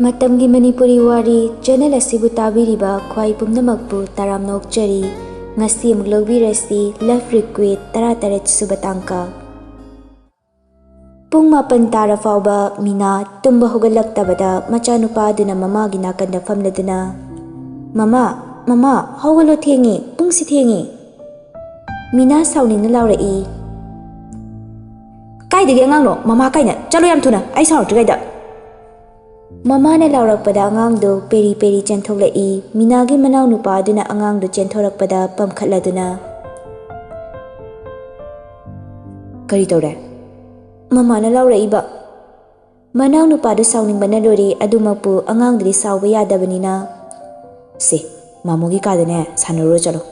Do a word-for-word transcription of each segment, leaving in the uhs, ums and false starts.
ꯃꯇꯝꯒꯤ ꯃꯅꯤꯄꯨꯔꯤ ꯋꯥꯔꯤ ꯆꯦꯅꯦꯜ ꯑꯁꯤꯕꯨ ꯇꯥꯕꯤꯔꯤꯕ ꯈ꯭ꯋꯥꯏ ꯄꯨꯝꯅꯃꯛꯄꯨ ꯇꯔꯥꯝꯅ ꯑꯣꯛꯆꯔꯤ꯫ ꯉꯁꯤ ꯑꯃꯨꯛ ꯂꯧꯕꯤꯔꯁꯤ Love Requiem ꯇꯔꯥꯇꯔꯦꯠ ꯁꯨꯕ ꯇꯥꯡꯀꯛ꯫ ꯄꯨꯡ ꯃꯥꯄꯟ ꯇꯥꯔ ꯐꯥꯎꯕ ꯃꯤꯅꯥ ꯇꯨꯝꯕ ꯍꯧꯒꯠꯂꯛꯇꯕꯗ ꯃꯆꯥꯅꯨꯄꯥ ꯑꯗꯨꯅ ꯃꯃꯥꯒꯤ ꯅꯥꯀꯟꯗ ꯐꯝꯂꯗꯨꯅ, "ꯃꯃꯥ, ꯃꯃꯥ, ꯍꯧꯒꯠꯂꯣ, ꯊꯦꯡꯉꯤ, ꯄꯨꯡꯁꯤ ꯊꯦꯡꯉꯤ!" ꯃꯤꯅꯥ ꯁꯥꯎꯅꯤꯡꯅ ꯂꯥꯎꯔꯛꯏ꯫ "ꯀꯥꯏꯗꯒꯤ ꯑꯉꯥꯡꯅꯣ? ꯃꯃꯥ ꯀꯥꯏꯅ! ꯆꯠꯂꯣ ꯌꯥꯝ ꯊꯨꯅ, ꯑꯩ ꯁꯥꯎꯔꯛꯇ꯭ꯔꯤꯉꯩꯗ!" ꯃꯃꯥꯅ ꯂꯥꯎꯔꯛꯄꯗ ꯑꯉꯥꯡꯗꯨ ꯄꯦꯔꯤ ꯄꯦꯔꯤ ꯆꯦꯟꯊꯣꯛꯂꯛꯏ꯫ ꯃꯤꯅꯥꯒꯤ ꯃꯅꯥꯎꯅꯨꯄꯥ ꯑꯗꯨꯅ ꯑꯉꯥꯡꯗꯨ ꯆꯦꯟꯊꯣꯔꯛꯄꯗ ꯄꯝꯈꯠꯂꯗꯨꯅ, "ꯀꯔꯤ ꯇꯧꯔꯦ?" "ꯃꯃꯥꯅ ꯂꯥꯎꯔꯛꯏꯕ꯫" ꯃꯅꯥꯎꯅꯨꯄꯥꯗꯨ ꯁꯥꯎꯅꯤꯡꯕꯅ ꯂꯣꯏꯔꯦ, ꯑꯗꯨꯃꯛꯄꯨ ꯑꯉꯥꯡꯗꯨꯗꯤ ꯁꯥꯎꯕ ꯌꯥꯗꯕꯅꯤꯅ, "ꯁꯦ, ꯃꯥꯃꯣꯒꯤ ꯀꯥꯗꯅꯦ ꯁꯥꯟꯅꯔꯨꯔꯣ ꯆꯠꯂꯣ꯫"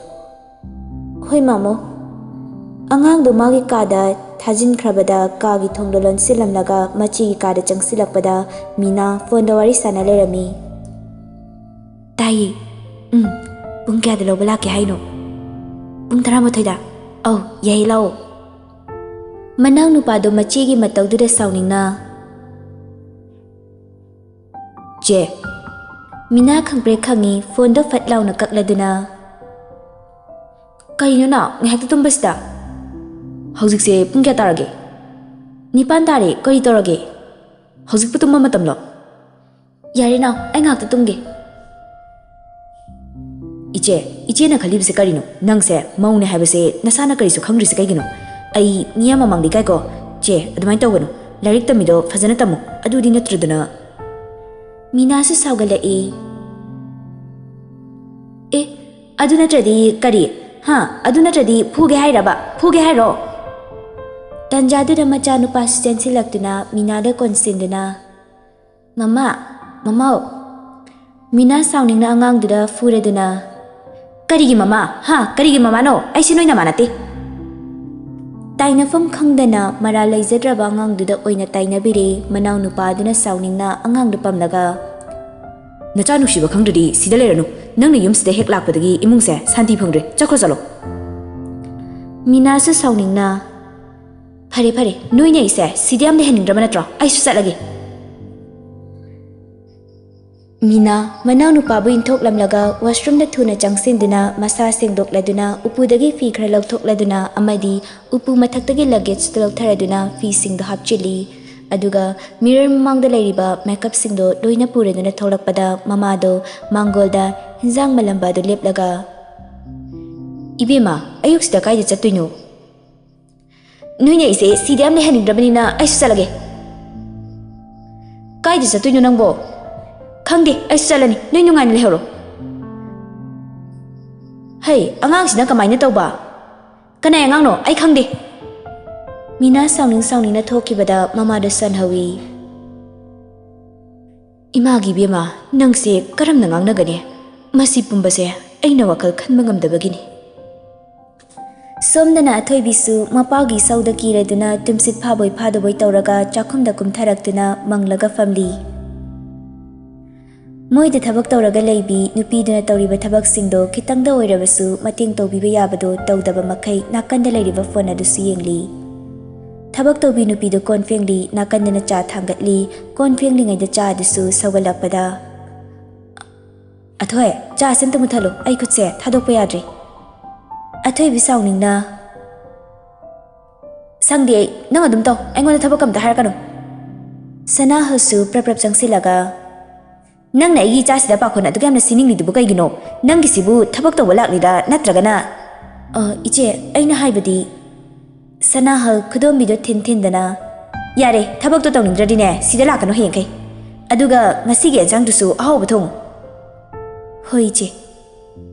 "ꯍꯣꯏ, ꯃꯥꯃꯣ꯫" ꯑꯉꯥꯡꯗꯨ ꯃꯥꯒꯤ ꯀꯥꯗ ꯊꯥꯖꯤꯟꯈ꯭ꯔꯕꯗ ꯀꯥꯒꯤ ꯊꯣꯡꯗꯣ ꯂꯣꯟꯁꯤꯜꯂꯝꯂꯒ ꯃꯆꯦꯒꯤ ꯀꯥꯗ ꯆꯪꯁꯤꯜꯂꯛꯄꯗ ꯃꯤꯅꯥ ꯐꯣꯟꯗ ꯋꯥꯔꯤ ꯁꯥꯟꯅ ꯂꯩꯔꯝꯃꯤ꯫ "ꯇꯥꯏꯌꯦ꯫ ꯎꯝ, ꯄꯨꯡ ꯀꯌꯥꯗ ꯂꯧꯕ ꯂꯥꯛꯀꯦ ꯍꯥꯏꯅꯣ?" "ꯄꯨꯡ ꯇꯔꯥꯃꯥꯊꯣꯏꯗ꯫" "ꯑꯧ, ꯌꯥꯏꯌꯦ, ꯂꯥꯛꯑꯣ꯫" ꯃꯅꯥꯎꯅꯨꯄꯥꯗꯣ ꯃꯆꯦꯒꯤ ꯃꯇꯧꯗꯨꯗ ꯁꯥꯎꯅꯤꯡꯅ, "ꯆꯦ꯫" ꯃꯤꯅꯥ ꯈꯪꯄ꯭ꯔꯦꯛ ꯈꯪꯉꯤ, ꯐꯣꯟꯗꯣ ꯐꯠ ꯂꯥꯎꯅ ꯀꯛꯂꯗꯨꯅ, "ꯀꯔꯤꯅꯣ ꯅꯥꯎ, ꯉꯥꯏꯍꯥꯛꯇ ꯇꯨꯝꯕꯁꯤꯗ?" "ꯍꯧꯖꯤꯛꯁꯦ ꯄꯨꯡ ꯀꯌꯥ ꯇꯥꯔꯒꯦ?" "ꯅꯤꯄꯥꯟ ꯇꯥꯔꯦ, ꯀꯔꯤ ꯇꯧꯔꯒꯦ?" "ꯍꯧꯖꯤꯛꯄꯨ ꯇꯨꯝꯕ ꯃꯇꯝꯂꯣ?" "ꯌꯥꯔꯦ ꯅꯥꯎ, ꯑꯩ ꯉꯥꯏꯍꯥꯛꯇ ꯇꯨꯝꯒꯦ꯫" "ꯏꯆꯦ, ꯏꯆꯦꯅ ꯈꯜꯂꯤꯕꯁꯦ ꯀꯔꯤꯅꯣ? ꯅꯪꯁꯦ ꯃꯧꯅꯦ ꯍꯥꯏꯕꯁꯦ ꯅꯁꯥꯅ ꯀꯔꯤꯁꯨ ꯈꯪꯗ꯭ꯔꯤꯁꯦ ꯀꯩꯒꯤꯅꯣ? ꯑꯩ ꯃꯤ ꯑꯃ ꯃꯥꯡꯗ ꯏꯀꯥꯏꯀꯣ꯫ ꯆꯦ, ꯑꯗꯨꯃꯥꯏꯅ ꯇꯧꯒꯅꯨ꯫ ꯂꯥꯏꯔꯤꯛ ꯇꯝꯃꯤꯗꯣ ꯐꯖꯅ ꯇꯝꯃꯨ꯫ ꯑꯗꯨꯗꯤ ꯅꯠꯇ꯭ꯔꯗꯅ꯫" ꯃꯤꯅꯥꯁꯨ ꯁꯥꯎꯒꯠꯂꯛꯏ꯫ "ꯑꯦ, ꯑꯗꯨ ꯅꯠꯇ꯭ꯔꯗꯤ ꯀꯔꯤ? ꯍꯥ? ꯑꯗꯨ ꯅꯠꯇ꯭ꯔꯗꯤ ꯐꯨꯒꯦ ꯍꯥꯏꯔꯕ? ꯐꯨꯒꯦ ꯍꯥꯏꯔꯣ?" ꯇꯟꯖꯥꯗꯨꯗ ꯃꯆꯥꯅꯨꯄꯥꯁꯨ ꯆꯦꯟꯁꯤꯜꯂꯛꯇꯨꯅ ꯃꯤꯅꯥꯗ ꯀꯣꯟꯁꯤꯟꯗꯨꯅ, "ꯃꯃꯥ, ꯃꯃꯥꯎ!" ꯃꯤꯅꯥ ꯁꯥꯎꯅꯤꯡꯅ ꯑꯉꯥꯡꯗꯨꯗ ꯐꯨꯔꯗꯨꯅ, "ꯀꯔꯤꯒꯤ ꯃꯃꯥ? ꯍꯥ? ꯀꯔꯤꯒꯤ ꯃꯃꯥꯅꯣ? ꯑꯩꯁꯦ ꯅꯣꯏ ꯅꯃꯥ ꯅꯠꯇꯦ!" ꯇꯥꯏꯅꯐꯝ ꯈꯪꯗꯅ ꯃꯔꯥꯜ ꯂꯩꯖꯗ꯭ꯔꯕ ꯑꯉꯥꯡꯗꯨꯗ ꯑꯣꯏꯅ ꯇꯥꯏꯅꯕꯤꯔꯦ꯫ ꯃꯅꯥꯎꯅꯨꯄꯥ ꯑꯗꯨꯅ ꯁꯥꯎꯅꯤꯡꯅ ꯑꯉꯥꯡꯗꯨ ꯄꯝꯂꯒ, "ꯅꯆꯥ ꯅꯨꯡꯁꯤꯕ ꯈꯪꯗ꯭ꯔꯗꯤ ꯁꯤꯗ ꯂꯩꯔꯅꯨ꯫ ꯅꯪꯅ ꯌꯨꯝꯁꯤꯗ ꯍꯦꯛ ꯂꯥꯛꯄꯗꯒꯤ ꯏꯃꯨꯡꯁꯦ ꯁꯥꯟꯇꯤ ꯐꯪꯗ꯭ꯔꯦ꯫ ꯆꯠꯈ꯭ꯔꯣ, ꯆꯠꯂꯣ꯫" ꯃꯤꯅꯥꯁꯨ ꯁꯥꯎꯅꯤꯡꯅ, "ꯐꯔꯦ, ꯐꯔꯦ, ꯅꯣꯏꯅ ꯑꯩꯁꯦ ꯁꯤꯗ ꯌꯥꯝ ꯂꯩꯍꯟꯅꯤꯡꯗ꯭ꯔꯕ ꯅꯠꯇ꯭ꯔꯣ? ꯑꯩꯁꯨ ꯆꯠꯂꯒꯦ꯫" ꯃꯤꯅꯥ ꯃꯅꯥꯎꯅꯨꯄꯥꯕꯨ ꯏꯟꯊꯣꯛꯂꯝꯂꯒ washroomꯗ ꯊꯨꯅ ꯆꯪꯁꯤꯟꯗꯨꯅ ꯃꯁꯥ ꯁꯦꯡꯗꯣꯛꯂꯗꯨꯅ ꯎꯄꯨꯗꯒꯤ ꯐꯤ ꯈꯔ ꯂꯧꯊꯣꯛꯂꯗꯨꯅ ꯑꯃꯗꯤ ꯎꯄꯨ ꯃꯊꯛꯇꯒꯤ luggageꯇꯨ ꯂꯧꯊꯔꯗꯨꯅ ꯐꯤꯁꯤꯡꯗꯨ ꯍꯥꯞꯆꯤꯜꯂꯤ꯫ ꯑꯗꯨꯒ mirror ꯃꯃꯥꯡꯗ ꯂꯩꯔꯤꯕ makeupꯁꯤꯡꯗꯣ ꯂꯣꯏꯅ ꯄꯨꯔꯗꯨꯅ ꯊꯣꯛꯂꯛꯄꯗ ꯃꯃꯥꯗꯣ ꯃꯥꯡꯒꯣꯜꯗ ꯍꯤꯟꯖꯥꯡ ꯃꯜꯂꯝꯕ ꯑꯗꯨ ꯂꯦꯞꯂꯒ, "ꯏꯕꯦꯝꯃ, ꯑꯌꯨꯛꯁꯤꯗ ꯀꯥꯏꯗ ꯆꯠꯇꯣꯏꯅꯣ?" "ꯅꯣꯏꯅ ꯑꯩꯁꯦ ꯁꯤꯗ ꯌꯥꯝ ꯂꯩꯍꯟꯅꯤꯡꯗ꯭ꯔꯕꯅꯤꯅ ꯑꯩꯁꯨ ꯆꯠꯂꯒꯦ꯫" "ꯀꯥꯏꯗ ꯆꯠꯇꯣꯏꯅꯣ ꯅꯪꯕꯣ?" "ꯈꯪꯗꯦ, ꯑꯩꯁꯨ ꯆꯠꯂꯅꯤ, ꯅꯣꯏ ꯅꯨꯡꯉꯥꯏꯅ ꯂꯩꯍꯧꯔꯣ꯫" "ꯍꯩ, ꯑꯉꯥꯡꯁꯤꯅ ꯀꯃꯥꯏꯅ ꯇꯧꯕ? ꯀꯅꯥꯏ ꯑꯉꯥꯡꯅꯣ? ꯑꯩ ꯈꯪꯗꯦ꯫" ꯃꯤꯅꯥ ꯁꯥꯎꯅꯤꯡ ꯁꯥꯎꯅꯤꯡꯅ ꯊꯣꯛꯈꯤꯕꯗ ꯃꯃꯥꯗꯣ ꯁꯣꯟꯍꯧꯏ꯫ "ꯏꯃꯥꯒꯤ ꯏꯕꯦꯝꯃ, ꯅꯪꯁꯦ ꯀꯔꯝꯅ ꯉꯥꯡꯅꯒꯅꯤ? ꯃꯁꯤ ꯄꯨꯝꯕꯁꯦ ꯑꯩꯅ ꯋꯥꯈꯜ ꯈꯟꯕ ꯉꯝꯗꯕꯒꯤꯅꯤ꯫" ꯁꯣꯝꯗꯅ ꯑꯊꯣꯏꯕꯤꯁꯨ ꯃꯄꯥꯒꯤ ꯏꯁꯧꯗ ꯀꯤꯔꯗꯨꯅ ꯇꯨꯝꯁꯤꯠ ꯐꯥꯕꯣꯏ ꯐꯥꯗꯕꯣꯏ ꯇꯧꯔꯒ ꯆꯥꯛꯈꯨꯝꯗ ꯀꯨꯝꯊꯔꯛꯇꯨꯅ ꯃꯪꯂꯒ ꯐꯝꯂꯤ꯫ ꯃꯣꯏꯗ ꯊꯕꯛ ꯇꯧꯔꯒ ꯂꯩꯕꯤ ꯅꯨꯄꯤꯗꯨꯅ ꯇꯧꯔꯤꯕ ꯊꯕꯛꯁꯤꯡꯗꯣ ꯈꯤꯇꯪꯗ ꯑꯣꯏꯔꯕꯁꯨ ꯃꯇꯦꯡ ꯇꯧꯕꯤꯕ ꯌꯥꯕꯗꯣ ꯇꯧꯗꯕ ꯃꯈꯩ ꯅꯥꯀꯟꯗ ꯂꯩꯔꯤꯕ phone ꯑꯗꯨꯁꯨ ꯌꯦꯡꯂꯤ꯫ ꯊꯕꯛ ꯇꯧꯕꯤ ꯅꯨꯄꯤꯗꯨ ꯀꯣꯟ ꯐꯦꯡꯂꯤ, ꯅꯥꯀꯟꯗꯅ ꯆꯥ ꯊꯥꯡꯒꯠꯂꯤ꯫ ꯀꯣꯟ ꯐꯦꯡꯂꯤꯉꯩꯗ ꯆꯥ ꯑꯗꯨꯁꯨ ꯁꯧꯒꯠꯂꯛꯄꯗ, "ꯑꯊꯣꯏ, ꯆꯥꯁꯦ ꯑꯝꯇ ꯃꯨꯠꯊꯠꯂꯨ, ꯑꯩ ꯈꯨꯠꯁꯦ ꯊꯥꯗꯣꯛꯄ ꯌꯥꯗ꯭ꯔꯤ꯫" ꯑꯊꯣꯏꯕꯤ ꯁꯥꯎꯅꯤꯡꯅ, "ꯁꯪꯗꯦ ꯑꯩ, ꯅꯪ ꯑꯗꯨꯝ ꯇꯧ, ꯑꯩꯉꯣꯟꯗ ꯊꯕꯛ ꯑꯝꯇ ꯍꯥꯏꯔꯛꯀꯅꯨ꯫" ꯁꯅꯥꯍꯜꯁꯨ ꯄ꯭ꯔꯞ ꯄ꯭ꯔꯞ ꯆꯪꯁꯤꯜꯂꯒ, "ꯅꯪꯅ ꯑꯩꯒꯤ ꯏꯆꯥꯁꯤꯗ ꯄꯥꯈꯣꯟ ꯑꯗꯨꯛ ꯌꯥꯝꯅ ꯁꯤꯅꯤꯡꯂꯤꯗꯨꯕꯨ ꯀꯩꯒꯤꯅꯣ? ꯅꯪꯒꯤꯁꯤꯕꯨ ꯊꯕꯛ ꯇꯧꯕ ꯂꯥꯛꯂꯤꯔꯥ ꯅꯠꯇ꯭ꯔꯒꯅ?" "ꯑ, ꯏꯆꯦ, ꯑꯩꯅ ꯍꯥꯏꯕꯗꯤ꯫" ꯁꯅꯥꯍꯜ ꯈꯨꯗꯣꯝꯕꯤꯗꯣ ꯊꯤꯟ ꯊꯤꯟꯗꯅ, "ꯌꯥꯔꯦ, ꯊꯕꯛꯇꯣ ꯇꯧꯅꯤꯡꯗ꯭ꯔꯗꯤꯅꯦ, ꯁꯤꯗ ꯂꯥꯛꯀꯅꯨ ꯍꯌꯦꯡꯈꯩ꯫ ꯑꯗꯨꯒ ꯉꯁꯤꯒꯤ ꯑꯦꯟꯁꯥꯡꯗꯨꯁꯨ ꯑꯍꯥꯎꯕ ꯊꯣꯡꯉꯨ꯫" "ꯍꯣꯏ, ꯏꯆꯦ꯫"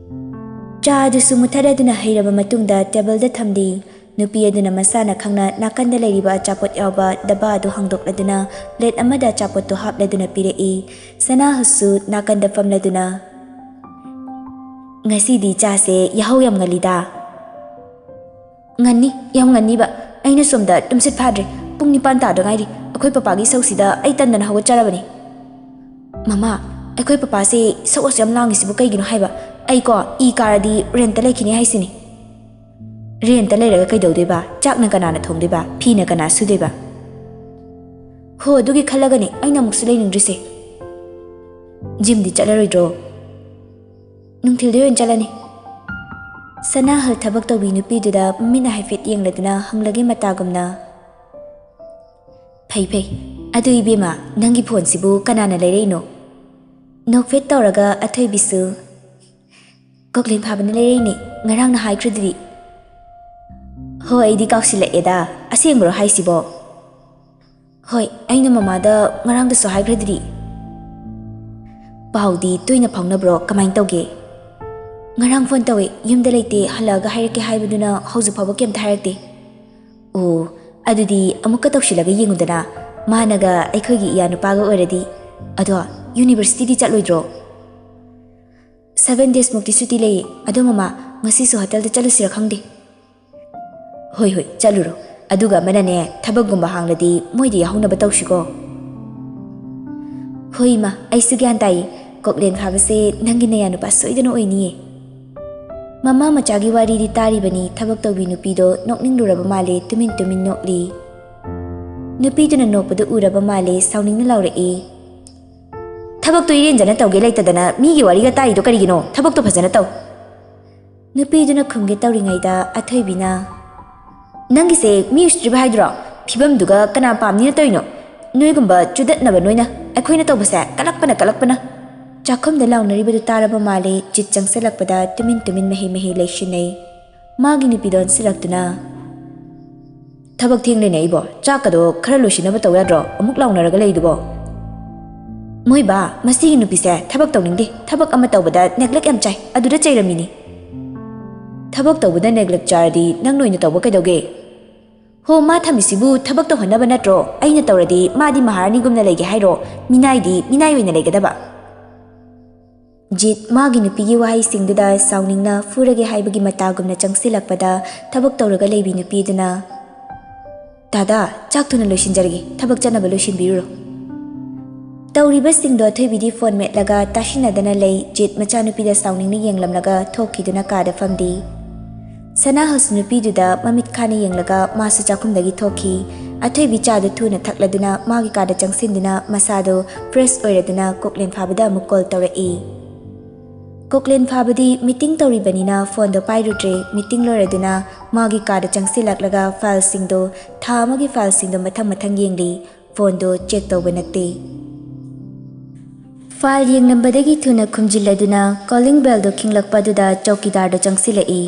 ꯆꯥ ꯑꯗꯨꯁꯨ ꯃꯨꯠꯊꯠꯂꯗꯨꯅ ꯍꯩꯔꯕ ꯃꯇꯨꯡꯗ tableꯗ ꯊꯝꯂꯤ꯫ ꯅꯨꯄꯤ ꯑꯗꯨꯅ ꯃꯁꯥꯅ ꯈꯪꯅ ꯅꯥꯀꯟꯗ ꯂꯩꯔꯤꯕ ꯑꯆꯥꯄꯣꯠ ꯌꯥꯎꯕ ꯗꯕꯥ ꯑꯗꯨ ꯍꯥꯡꯗꯣꯛꯂꯗꯨꯅ plate ꯑꯃꯗ ꯑꯆꯥꯄꯣꯠꯇꯨ ꯍꯥꯞꯂꯗꯨꯅ ꯄꯤꯔꯛꯏ꯫ ꯁꯅꯥꯍꯜꯁꯨ ꯅꯥꯀꯟꯗ ꯐꯝꯂꯗꯨꯅ, "ꯉꯁꯤꯗꯤ ꯆꯥꯁꯦ ꯌꯥꯍꯧ ꯌꯥꯝ ꯉꯜꯂꯤꯗ꯫" "ꯉꯟꯅꯤ, ꯌꯥꯝ ꯉꯟꯅꯤꯕ꯫ ꯑꯩꯅ ꯁꯣꯝꯗ ꯇꯨꯝꯁꯤꯠ ꯐꯥꯗ꯭ꯔꯦ꯫ ꯄꯨꯡ ꯅꯤꯄꯥꯟ ꯇꯥꯗ ꯉꯥꯏꯔꯤ꯫ ꯑꯩꯈꯣꯏ ꯄꯄꯥꯒꯤ ꯏꯁꯧꯁꯤꯗ ꯑꯩ ꯇꯟꯗꯅ ꯍꯧꯒꯠꯆꯔꯕꯅꯤ꯫" "ꯃꯃꯥ, ꯑꯩꯈꯣꯏ ꯄꯄꯥꯁꯦ ꯏꯁꯧ ꯑꯁꯨꯛ ꯌꯥꯝ ꯂꯥꯡꯉꯤꯁꯤꯕꯨ ꯀꯩꯒꯤꯅꯣ ꯍꯥꯏꯕ? ꯑꯩꯀꯣ, ꯏ ꯀꯥꯔꯗꯤ rentꯇ ꯂꯩꯈꯤꯅꯤ ꯍꯥꯏꯁꯤꯅꯤ꯫" "Rentꯇ ꯂꯩꯔꯒ ꯀꯩꯗꯧꯗꯣꯏꯕ? ꯆꯥꯛꯅ ꯀꯅꯥꯅ ꯊꯣꯡꯗꯣꯏꯕ? ꯐꯤꯅ ꯀꯅꯥ ꯁꯨꯗꯣꯏꯕ?" "ꯍꯣ, ꯑꯗꯨꯒꯤ ꯈꯜꯂꯒꯅꯤ ꯑꯩꯅ ꯑꯃꯨꯛꯁꯨ ꯂꯩꯅꯤꯡꯗ꯭ꯔꯤꯁꯦ꯫" ꯖꯤꯝꯗꯤ ꯆꯠꯂꯔꯣꯏꯗ꯭ꯔꯣ? ꯅꯨꯡꯊꯤꯜꯗ ꯑꯣꯏꯅ ꯆꯠꯂꯅꯤ꯫ ꯁꯅꯥꯍꯜ ꯊꯕꯛ ꯇꯧꯕꯤ ꯅꯨꯄꯤꯗꯨꯗ ꯃꯃꯤꯠꯅ ꯍꯥꯏꯐꯦꯠ ꯌꯦꯡꯂꯗꯨꯅ ꯍꯪꯂꯒꯦ ꯃꯇꯥꯒꯨꯝꯅ, "ꯐꯩ ꯐꯩ꯫ ꯑꯗꯨ ꯏꯕꯦꯝꯃ, ꯅꯪꯒꯤ ꯐꯣꯟꯁꯤꯕꯨ ꯀꯅꯥꯅ ꯂꯩꯔꯛꯏꯅꯣ?" ꯅꯣꯛꯐꯦꯠ ꯇꯧꯔꯒ ꯑꯊꯣꯏꯕꯤꯁꯨ, "ꯀꯣꯛꯂꯦꯟ ꯐꯥꯕꯅ ꯂꯩꯔꯛꯏꯅꯦ, ꯉꯔꯥꯡꯅ ꯍꯥꯏꯈ꯭ꯔꯗꯨꯗꯤ꯫" "ꯍꯣ, ꯑꯩꯗꯤ ꯀꯥꯎꯁꯤꯜꯂꯛꯑꯦꯗ꯫ ꯑꯁꯦꯡꯕꯔꯣ ꯍꯥꯏꯁꯤꯕꯣ?" "ꯍꯣꯏ, ꯑꯩꯅ ꯃꯃꯥꯗ ꯉꯔꯥꯡꯗꯁꯨ ꯍꯥꯏꯈ꯭ꯔꯗꯨꯗꯤ꯫" "ꯄꯥꯎꯗꯤ ꯇꯣꯏꯅ ꯐꯥꯎꯅꯕ꯭ꯔꯣ? ꯀꯃꯥꯏꯅ ꯇꯧꯒꯦ?" "ꯉꯔꯥꯡ ꯐꯣꯟ ꯇꯧꯋꯦ, ꯌꯨꯝꯗ ꯂꯩꯇꯦ, ꯍꯜꯂꯛꯑꯒ ꯍꯥꯏꯔꯛꯀꯦ ꯍꯥꯏꯕꯗꯨꯅ ꯍꯧꯖꯤꯛ ꯐꯥꯎꯕ ꯀꯩꯝꯇ ꯍꯥꯏꯔꯛꯇꯦ꯫" "ꯑꯣ, ꯑꯗꯨꯗꯤ ꯑꯃꯨꯛꯀ ꯇꯧꯁꯤꯜꯂꯒ ꯌꯦꯡꯉꯨꯗꯅ, ꯃꯥꯅꯒ ꯑꯩꯈꯣꯏꯒꯤ ꯏꯌꯥ ꯅꯨꯄꯥꯒ ꯑꯣꯏꯔꯗꯤ꯫ ꯑꯗꯣ, ꯌꯨꯅꯤꯚꯔꯁꯤꯇꯤꯗꯤ ꯆꯠꯂꯣꯏꯗ꯭ꯔꯣ?" "Seven days ꯃꯨꯛꯇꯤ ꯁꯨꯇꯤ ꯂꯩꯌꯦ꯫ ꯑꯗꯣ ꯃꯃꯥ, ꯉꯁꯤꯁꯨ ꯍꯣꯇꯦꯜꯗ ꯆꯠꯂꯨꯁꯤꯔ ꯈꯪꯗꯦ꯫" "ꯍꯣꯏ ꯍꯣꯏ, ꯆꯠꯂꯨꯔꯣ꯫ ꯑꯗꯨꯒ ꯑꯃꯅꯅꯦ, ꯊꯕꯛꯀꯨꯝꯕ ꯍꯥꯡꯂꯗꯤ ꯃꯣꯏꯗ ꯌꯥꯎꯍꯧꯅꯕ ꯇꯧꯁꯤꯀꯣ꯫" "ꯍꯣꯏ ꯏꯃꯥ, ꯑꯩꯁꯨ ꯒ꯭ꯌꯥꯟ ꯇꯥꯏꯌꯦ꯫ ꯀꯣꯛꯂꯦꯟ ꯐꯥꯕꯁꯦ ꯅꯪꯒꯤ ꯅꯌꯥ ꯅꯨꯄꯥ ꯁꯣꯏꯗꯅ ꯑꯣꯏꯅꯤꯌꯦ꯫" ꯃꯃꯥ ꯃꯆꯥꯒꯤ ꯋꯥꯔꯤꯗꯤ ꯇꯥꯔꯤꯕꯅꯤ꯫ ꯊꯕꯛ ꯇꯧꯕꯤ ꯅꯨꯄꯤꯗꯣ ꯅꯣꯛꯅꯤꯡꯂꯨꯔꯕ ꯃꯥꯜꯂꯦ, ꯇꯨꯃꯤꯟ ꯇꯨꯃꯤꯟ ꯅꯣꯛꯂꯤ꯫ ꯅꯨꯄꯤꯗꯨꯅ ꯅꯣꯛꯄꯗꯨ ꯎꯔꯕ ꯃꯥꯜꯂꯦ, ꯁꯥꯎꯅꯤꯡꯅ ꯂꯥꯎꯔꯛꯏ, "ꯊꯕꯛꯇꯣ ꯏꯔꯦꯟꯖꯅ ꯇꯧꯒꯦ ꯂꯩꯇꯗꯅ ꯃꯤꯒꯤ ꯋꯥꯔꯤꯒ ꯇꯥꯔꯤꯗꯣ ꯀꯔꯤꯒꯤꯅꯣ? ꯊꯕꯛꯇꯣ ꯐꯖꯅ ꯇꯧ꯫" ꯅꯨꯄꯤꯗꯨꯅ ꯈꯨꯝꯒꯦ ꯇꯧꯔꯤꯉꯩꯗ ꯑꯊꯣꯏꯕꯤꯅ, "ꯅꯪꯒꯤꯁꯦ ꯃꯤ ꯎꯁꯤꯠꯇ꯭ꯔꯤꯕ ꯍꯥꯏꯗꯨꯔꯣ? ꯐꯤꯕꯝꯗꯨꯒ ꯀꯅꯥ ꯄꯥꯝꯅꯤꯅ ꯇꯧꯔꯤꯅꯣ? ꯅꯣꯏꯒꯨꯝꯕ ꯆꯨꯗꯠꯅꯕ ꯅꯣꯏꯅ ꯑꯩꯈꯣꯏꯅ ꯇꯧꯕꯁꯦ ꯀꯂꯛꯄꯅ ꯀꯂꯛꯄꯅ꯫" ꯆꯥꯛꯈꯨꯝꯗ ꯂꯥꯎꯅꯔꯤꯕꯗꯨ ꯇꯥꯔꯕ ꯃꯥꯜꯂꯦ꯫ ꯖꯤꯠ ꯆꯪꯁꯤꯜꯂꯛꯄꯗ ꯇꯨꯃꯤꯟ ꯇꯨꯃꯤꯟ ꯃꯍꯩ ꯃꯍꯩ ꯂꯩꯁꯤꯟꯅꯩ꯫ ꯃꯥꯒꯤ ꯅꯨꯄꯤꯗꯣ ꯑꯣꯟꯁꯤꯜꯂꯛꯇꯨꯅ, "ꯊꯕꯛ ꯊꯦꯡꯂꯦꯅꯦ ꯑꯩꯕꯣ꯫ ꯆꯥꯛꯀꯗꯣ ꯈꯔ ꯂꯣꯏꯁꯤꯟꯅꯕ ꯇꯧ ꯌꯥꯗ꯭ꯔꯣ? ꯑꯃꯨꯛ ꯂꯥꯎꯅꯔꯒ ꯂꯩꯗꯨꯕꯣ?" "ꯃꯣꯏ ꯕꯥ, ꯃꯁꯤꯒꯤ ꯅꯨꯄꯤꯁꯦ ꯊꯕꯛ ꯇꯧꯅꯤꯡꯗꯦ꯫ ꯊꯕꯛ ꯑꯃ ꯇꯧꯕꯗ neglect ꯌꯥꯝ ꯆꯥꯏ꯫ ꯑꯗꯨꯗ ꯆꯩꯔꯝꯃꯤꯅꯤ꯫" "ꯊꯕꯛ ꯇꯧꯕꯗ neglect ꯆꯥꯔꯗꯤ ꯅꯪ ꯅꯣꯏꯅ ꯇꯧꯕ ꯀꯩꯗꯧꯒꯦ?" "ꯍꯣ, ꯃꯥ ꯊꯝꯃꯤꯁꯤꯕꯨ ꯊꯕꯛ ꯇꯧꯍꯟꯅꯕ ꯅꯠꯇ꯭ꯔꯣ? ꯑꯩꯅ ꯇꯧꯔꯗꯤ ꯃꯥꯗꯤ ꯃꯍꯥꯔꯥꯅꯤꯒꯨꯝꯅ ꯂꯩꯒꯦ ꯍꯥꯏꯔꯣ? ꯃꯤꯅꯥꯏꯗꯤ ꯃꯤꯅꯥꯏ ꯑꯣꯏꯅ ꯂꯩꯒꯗꯕ꯫" ꯖꯤꯠ ꯃꯥꯒꯤ ꯅꯨꯄꯤꯒꯤ ꯋꯥꯍꯩꯁꯤꯡꯗꯨꯗ ꯁꯥꯎꯅꯤꯡꯅ ꯐꯨꯔꯒꯦ ꯍꯥꯏꯕꯒꯤ ꯃꯇꯥꯒꯨꯝꯅ ꯆꯪꯁꯤꯜꯂꯛꯄꯗ ꯊꯕꯛ ꯇꯧꯔꯒ ꯂꯩꯕꯤ ꯅꯨꯄꯤꯗꯨꯅ, "ꯗꯥꯗꯥ, ꯆꯥꯛ ꯊꯨꯅ ꯂꯣꯏꯁꯤꯟꯖꯔꯒꯦ, ꯊꯕꯛ ꯆꯠꯅꯕ ꯂꯣꯏꯁꯤꯟꯕꯤꯔꯨꯔꯣ꯫" ꯇꯧꯔꯤꯕꯁꯤꯡꯗꯣ ꯑꯊꯣꯏꯕꯤꯗꯤ ꯐꯣꯟ ꯃꯦꯠꯂꯒ ꯇꯥꯁꯤꯟꯅꯗꯅ ꯂꯩ꯫ ꯖꯤꯠ ꯃꯆꯥꯅꯨꯄꯤꯗ ꯁꯥꯎꯅꯤꯡꯅ ꯌꯦꯡꯂꯝꯂꯒ ꯊꯣꯛꯈꯤꯗꯨꯅ ꯀꯥꯗ ꯐꯝꯗꯤ꯫ ꯁꯅꯥꯍꯜꯁꯨ ꯅꯨꯄꯤꯗꯨꯗ ꯃꯃꯤꯠ ꯈꯥꯅ ꯌꯦꯡꯂꯒ ꯃꯥꯁꯨ ꯆꯥꯛꯈꯨꯝꯗꯒꯤ ꯊꯣꯛꯈꯤ꯫ ꯑꯊꯣꯏꯕꯤ ꯆꯥꯗꯨ ꯊꯨꯅ ꯊꯛꯂꯗꯨꯅ ꯃꯥꯒꯤ ꯀꯥꯗ ꯆꯪꯁꯤꯟꯗꯨꯅ ꯃꯁꯥꯗꯨ ꯐ꯭ꯔꯦꯁ ꯑꯣꯏꯔꯗꯨꯅ ꯀꯣꯛꯂꯦꯟ ꯐꯥꯕꯗ ꯑꯃꯨꯛ ꯀꯣꯜ ꯇꯧꯔꯛꯏ꯫ ꯀꯣꯛꯂꯦꯟ ꯐꯥꯕꯗꯤ ꯃꯤꯇꯤꯡ ꯇꯧꯔꯤꯕꯅꯤꯅ ꯐꯣꯟꯗꯣ ꯄꯥꯏꯔꯨꯗ꯭ꯔꯦ꯫ ꯃꯤꯇꯤꯡ ꯂꯣꯏꯔꯗꯨꯅ ꯃꯥꯒꯤ ꯀꯥꯗ ꯆꯪꯁꯤꯜꯂꯛꯂꯒ ꯐꯥꯏꯜꯁꯤꯡꯗꯣ, ꯊꯥ ꯑꯃꯒꯤ ꯐꯥꯏꯜꯁꯤꯡꯗꯣ ꯃꯊꯪ ꯃꯊꯪ ꯌꯦꯡꯂꯤ꯫ ꯐꯣꯟꯗꯣ ꯆꯦꯛ ꯇꯧꯕ ꯅꯠꯇꯦ꯫ ꯐꯥꯏꯜ ꯌꯦꯡꯂꯝꯕꯗꯒꯤ ꯊꯨꯅ ꯈꯨꯝꯖꯤꯜꯂꯗꯨꯅ ꯀꯣꯂꯤꯡ ꯕꯦꯜꯗꯣ ꯈꯤꯡꯂꯛꯄ ꯑꯗꯨꯗ ꯆꯧꯀꯤꯗꯥꯔꯗꯣ ꯆꯪꯁꯤꯜꯂꯛꯏ꯫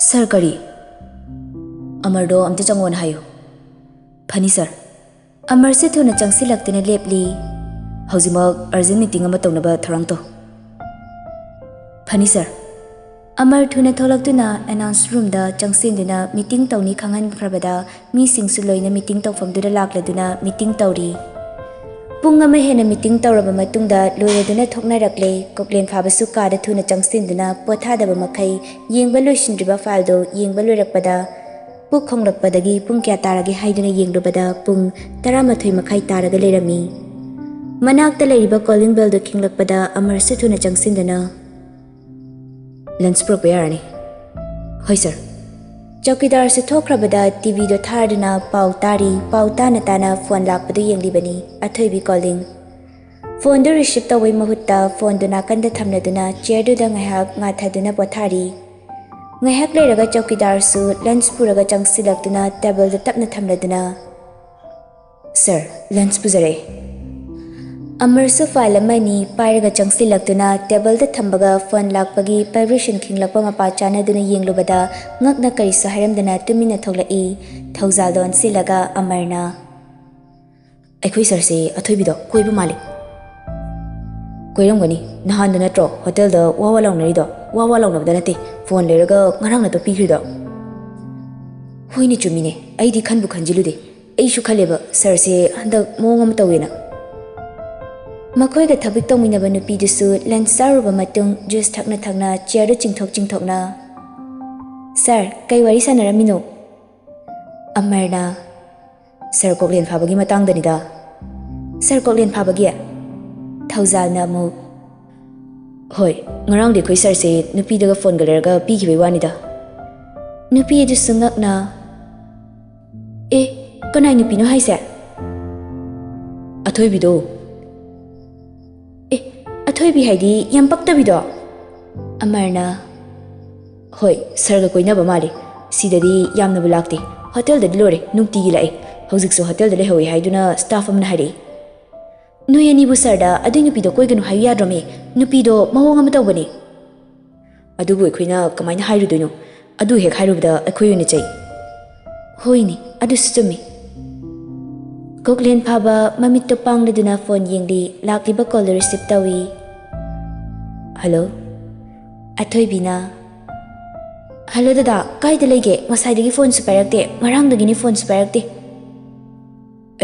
"ꯁꯥꯔ, ꯀꯔꯤ?" "ꯑꯃꯔꯗꯣ ꯑꯝꯇ ꯆꯪꯉꯣꯅ ꯍꯥꯏꯌꯨ꯫" "ꯐꯅꯤ ꯁꯥꯔ꯫" ꯑꯃꯔꯁꯨ ꯊꯨꯅ ꯆꯪꯁꯤꯜꯂꯛꯇꯨꯅ ꯂꯦꯞꯂꯤ꯫ "ꯍꯧꯖꯤꯛꯃꯛ ꯑꯔꯖꯦꯟ ꯃꯤꯇꯤꯡ ꯑꯃ ꯇꯧꯅꯕ ꯊꯧꯔꯥꯡ ꯇꯧ꯫" "ꯐꯅꯤ ꯁꯥꯔ꯫" ꯑꯃꯔ ꯊꯨꯅ ꯊꯣꯛꯂꯛꯇꯨꯅ ꯑꯦꯅꯥꯎꯟꯁ ꯔꯨꯝꯗ ꯆꯪꯁꯤꯟꯗꯨꯅ ꯃꯤꯇꯤꯡ ꯇꯧꯅꯤ ꯈꯪꯍꯟꯈ꯭ꯔꯕꯗ ꯃꯤꯁꯤꯡꯁꯨ ꯂꯣꯏꯅ ꯃꯤꯇꯤꯡ ꯇꯧꯐꯝꯗꯨꯗ ꯂꯥꯛꯂꯗꯨꯅ ꯃꯤꯇꯤꯡ ꯇꯧꯔꯤ꯫ ꯄꯨꯡ ꯑꯃ ꯍꯦꯟꯅ ꯃꯤꯇꯤꯡ ꯇꯧꯔꯕ ꯃꯇꯨꯡꯗ ꯂꯣꯏꯔꯗꯨꯅ ꯊꯣꯛꯅꯔꯛꯂꯦ꯫ ꯀꯣꯛꯂꯦꯟ ꯐꯥꯕꯁꯨ ꯀꯥꯗ ꯊꯨꯅ ꯆꯪꯁꯤꯟꯗꯨꯅ ꯄꯣꯊꯥꯗꯕ ꯃꯈꯩ ꯌꯦꯡꯕ ꯂꯣꯏꯁꯤꯟꯗ꯭ꯔꯤꯕ ꯐꯥꯏꯜꯗꯨ ꯌꯦꯡꯕ ꯂꯣꯏꯔꯛꯄꯗ ꯄꯨꯛ ꯈꯣꯡꯂꯛꯄꯗꯒꯤ ꯄꯨꯡ ꯀꯌꯥ ꯇꯥꯔꯒꯦ ꯍꯥꯏꯗꯨꯅ ꯌꯦꯡꯂꯨꯕꯗ ꯄꯨꯡ ꯇꯔꯥꯃꯥꯊꯣꯏ ꯃꯈꯥꯏ ꯇꯥꯔꯒ ꯂꯩꯔꯝꯃꯤ꯫ ꯃꯅꯥꯛꯇ ꯂꯩꯔꯤꯕ ꯀꯣꯂꯤꯡ ꯕꯦꯜꯗꯨ ꯈꯤꯡꯂꯛꯄꯗ ꯑꯃꯔꯁꯨ ꯊꯨꯅ ꯆꯪꯁꯤꯟꯗꯨꯅ, "ꯂꯟꯆ ꯄꯨꯔꯛꯄ ꯌꯥꯔꯅꯤ꯫" "ꯍꯣꯏ ꯁꯥꯔ꯫" ꯆꯧꯀꯤꯗꯥꯔꯁꯨ ꯊꯣꯛꯈ꯭ꯔꯕꯗ ꯇꯤꯚꯤꯗꯣ ꯊꯥꯔꯗꯨꯅ ꯄꯥꯎ ꯇꯥꯔꯤ꯫ ꯄꯥꯎ ꯇꯥꯅ ꯇꯥꯅ ꯐꯣꯟ ꯂꯥꯛꯄꯗꯨ ꯌꯦꯡꯂꯤꯕꯅꯤ꯫ ꯑꯊꯣꯏꯕꯤ ꯀꯣꯂꯤꯡ꯫ ꯐꯣꯟꯗꯨ ꯔꯤꯁꯤꯞ ꯇꯧꯕꯩ ꯃꯍꯨꯠꯇ ꯐꯣꯟꯗꯨ ꯅꯥꯀꯟꯗ ꯊꯝꯂꯗꯨꯅ ꯆꯤꯌꯔꯗꯨꯗ ꯉꯥꯏꯍꯥꯛ ꯉꯥꯊꯗꯨꯅ ꯄꯣꯊꯥꯔꯤ꯫ ꯉꯥꯏꯍꯥꯛ ꯂꯩꯔꯒ ꯆꯧꯀꯤꯗꯥꯔꯁꯨ ꯂꯟꯆ ꯄꯨꯔꯒ ꯆꯪꯁꯤꯜꯂꯛꯇꯨꯅ ꯇꯦꯕꯜꯗ ꯇꯞꯅ ꯊꯝꯂꯗꯨꯅ, "ꯁꯥꯔ, ꯂꯟꯆ ꯄꯨꯖꯔꯛꯑꯦ꯫" ꯑꯃꯔꯁꯨ ꯐꯥꯏꯜ ꯑꯃ ꯑꯅꯤ ꯄꯥꯏꯔꯒ ꯆꯪꯁꯤꯜꯂꯛꯇꯨꯅ ꯇꯦꯕꯜꯗ ꯊꯝꯕꯒ ꯐꯣꯟ ꯂꯥꯛꯄꯒꯤ ꯚꯥꯏꯕ꯭ꯔꯦꯁꯟ ꯈꯤꯡꯂꯛꯄ ꯃꯄꯥ ꯆꯥꯅꯗꯨꯅ ꯌꯦꯡꯂꯨꯕꯗ ꯉꯛꯅ ꯀꯔꯤꯁꯨ ꯍꯥꯏꯔꯝꯗꯅ ꯇꯨꯃꯤꯟꯅ ꯊꯣꯛꯂꯛꯏ꯫ ꯊꯧꯖꯥꯜꯗꯣ ꯑꯣꯟꯁꯤꯜꯂꯒ ꯑꯃꯔꯅ, "ꯑꯩꯈꯣꯏ ꯁꯥꯔꯁꯦ ꯑꯊꯣꯏꯕꯤꯗꯣ ꯀꯣꯏꯕ ꯃꯥꯜꯂꯤ꯫" "ꯀꯣꯏꯔꯝꯒꯅꯤ꯫ ꯅꯍꯥꯟꯗ ꯅꯠꯇ꯭ꯔꯣ ꯍꯣꯇꯦꯜꯗ ꯋꯥ ꯋꯥ ꯂꯥꯎꯅꯔꯤꯗꯣ?" "ꯋꯥ ꯋꯥ ꯂꯥꯎꯅꯕꯗ ꯅꯠꯇꯦ, ꯐꯣꯟ ꯂꯩꯔꯒ ꯉꯔꯥꯡ ꯅꯠꯇ꯭ꯔꯣ ꯄꯤꯈ꯭ꯔꯤꯗꯣ?" "ꯍꯣꯏꯅꯦ, ꯆꯨꯝꯃꯤꯅꯦ, ꯑꯩꯗꯤ ꯈꯟꯕꯨ ꯈꯟꯖꯤꯜꯂꯨꯗꯦ꯫ ꯑꯩꯁꯨ ꯈꯜꯂꯦꯕ ꯁꯥꯔꯁꯦ ꯍꯟꯗꯛ ꯃꯑꯣꯡ ꯑꯃ ꯇꯧꯋꯦꯅ꯫" ꯃꯈꯣꯏꯒ ꯊꯕꯛ ꯇꯧꯃꯤꯟꯅꯕ ꯅꯨꯄꯤꯗꯨꯁꯨ ꯂꯟꯆ ꯆꯥꯔꯨꯕ ꯃꯇꯨꯡ ꯖꯨꯁ ꯊꯛꯅ ꯊꯛꯅ ꯆꯤꯌꯔꯗꯨ ꯆꯤꯡꯊꯣꯛ ꯆꯤꯡꯊꯣꯛꯅ, "ꯁꯥꯔ, ꯀꯩ ꯋꯥꯔꯤ ꯁꯥꯟꯅꯔꯝꯃꯤꯅꯣ?" ꯑꯃꯔꯅ, "ꯁꯥꯔ ꯀꯣꯛꯂꯦꯟ ꯐꯥꯕꯒꯤ ꯃꯇꯥꯡꯗꯅꯤꯗ꯫" "ꯁꯥꯔ ꯀꯣꯛꯂꯦꯟ ꯐꯥꯕꯒꯤ?" ꯊꯧꯖꯥꯜꯅ ꯑꯃꯨꯛ, "ꯍꯣꯏ, ꯉꯔꯥꯡꯗꯤ ꯑꯩꯈꯣꯏ ꯁꯥꯔꯁꯦ ꯅꯨꯄꯤꯗꯒ ꯐꯣꯟꯒ ꯂꯩꯔꯒ ꯄꯤꯈꯤꯕꯩ ꯋꯥꯅꯤꯗ꯫" ꯅꯨꯄꯤ ꯑꯗꯨꯁꯨ ꯉꯛꯅ, ꯀꯅꯥꯏ ꯅꯨꯄꯤꯅꯣ ꯍꯥꯏꯁꯦ? ꯑꯊꯣꯏꯕꯤꯗꯣ꯫ ꯑꯦ, ꯑꯊꯣꯏꯕꯤ ꯍꯥꯏꯗꯤ ꯌꯥꯝ ꯄꯛꯇꯕꯤꯗꯣ? ꯑꯃꯔꯅ, ꯍꯣꯏ, ꯁꯥꯔꯒ ꯀꯣꯏꯅꯕ ꯃꯥꯜꯂꯤ꯫ ꯁꯤꯗꯗꯤ ꯌꯥꯝꯅꯕꯨ ꯂꯥꯛꯇꯦ꯫ ꯍꯣꯇꯦꯜꯗꯗꯤ ꯂꯣꯏꯔꯦ, ꯅꯨꯡꯇꯤꯒꯤ ꯂꯥꯛꯏ꯫ ꯍꯧꯖꯤꯛꯁꯨ ꯍꯣꯇꯦꯜꯗ ꯂꯩꯍꯧꯏ ꯍꯥꯏꯗꯨꯅ ꯁ꯭ꯇꯥꯐ ꯑꯃꯅ ꯍꯥꯏꯔꯛꯏ꯫ ꯅꯣꯏ ꯑꯅꯤꯕꯨ ꯁꯥꯔꯗ ꯑꯗꯨꯏ ꯅꯨꯄꯤꯗꯣ ꯀꯣꯏꯒꯅꯨ ꯍꯥꯏꯌꯨ ꯌꯥꯗ꯭ꯔꯣꯃꯤ? ꯅꯨꯄꯤꯗꯣ ꯃꯑꯣꯡ ꯑꯃ ꯇꯧꯕꯅꯤ꯫ ꯑꯗꯨꯕꯨ ꯑꯩꯈꯣꯏꯅ ꯀꯃꯥꯏꯅ ꯍꯥꯏꯔꯨꯗꯣꯏꯅꯣ? ꯑꯗꯨ ꯍꯦꯛ ꯍꯥꯏꯔꯨꯕꯗ ꯑꯩꯈꯣꯏ ꯑꯣꯏꯅ ꯆꯩ꯫ ꯍꯣꯏꯅꯦ, ꯑꯗꯨꯁꯨ ꯆꯨꯝꯃꯤ꯫ ꯀꯣꯛꯂꯦꯟ ꯐꯥꯕ ꯃꯃꯤꯠꯇꯣ ꯄꯥꯡꯂꯗꯨꯅ ꯐꯣꯟ ꯌꯦꯡꯂꯤ꯫ ꯂꯥꯛꯂꯤꯕ ꯀꯣꯜꯗꯨ ꯔꯤꯁꯤꯞ ꯇꯧꯏ꯫ ꯍꯜꯂꯣ꯫ ꯑꯊꯣꯏꯕꯤꯅ, "ꯍꯜꯂꯣ ꯗꯗꯥ, ꯀꯥꯏꯗ ꯂꯩꯒꯦ? ꯉꯁꯥꯏꯗꯒꯤ ꯐꯣꯟꯁꯨ ꯄꯥꯏꯔꯛꯇꯦ, ꯉꯔꯥꯡꯗꯒꯤꯅꯤ ꯐꯣꯟꯁꯨ ꯄꯥꯏꯔꯛꯇꯦ꯫"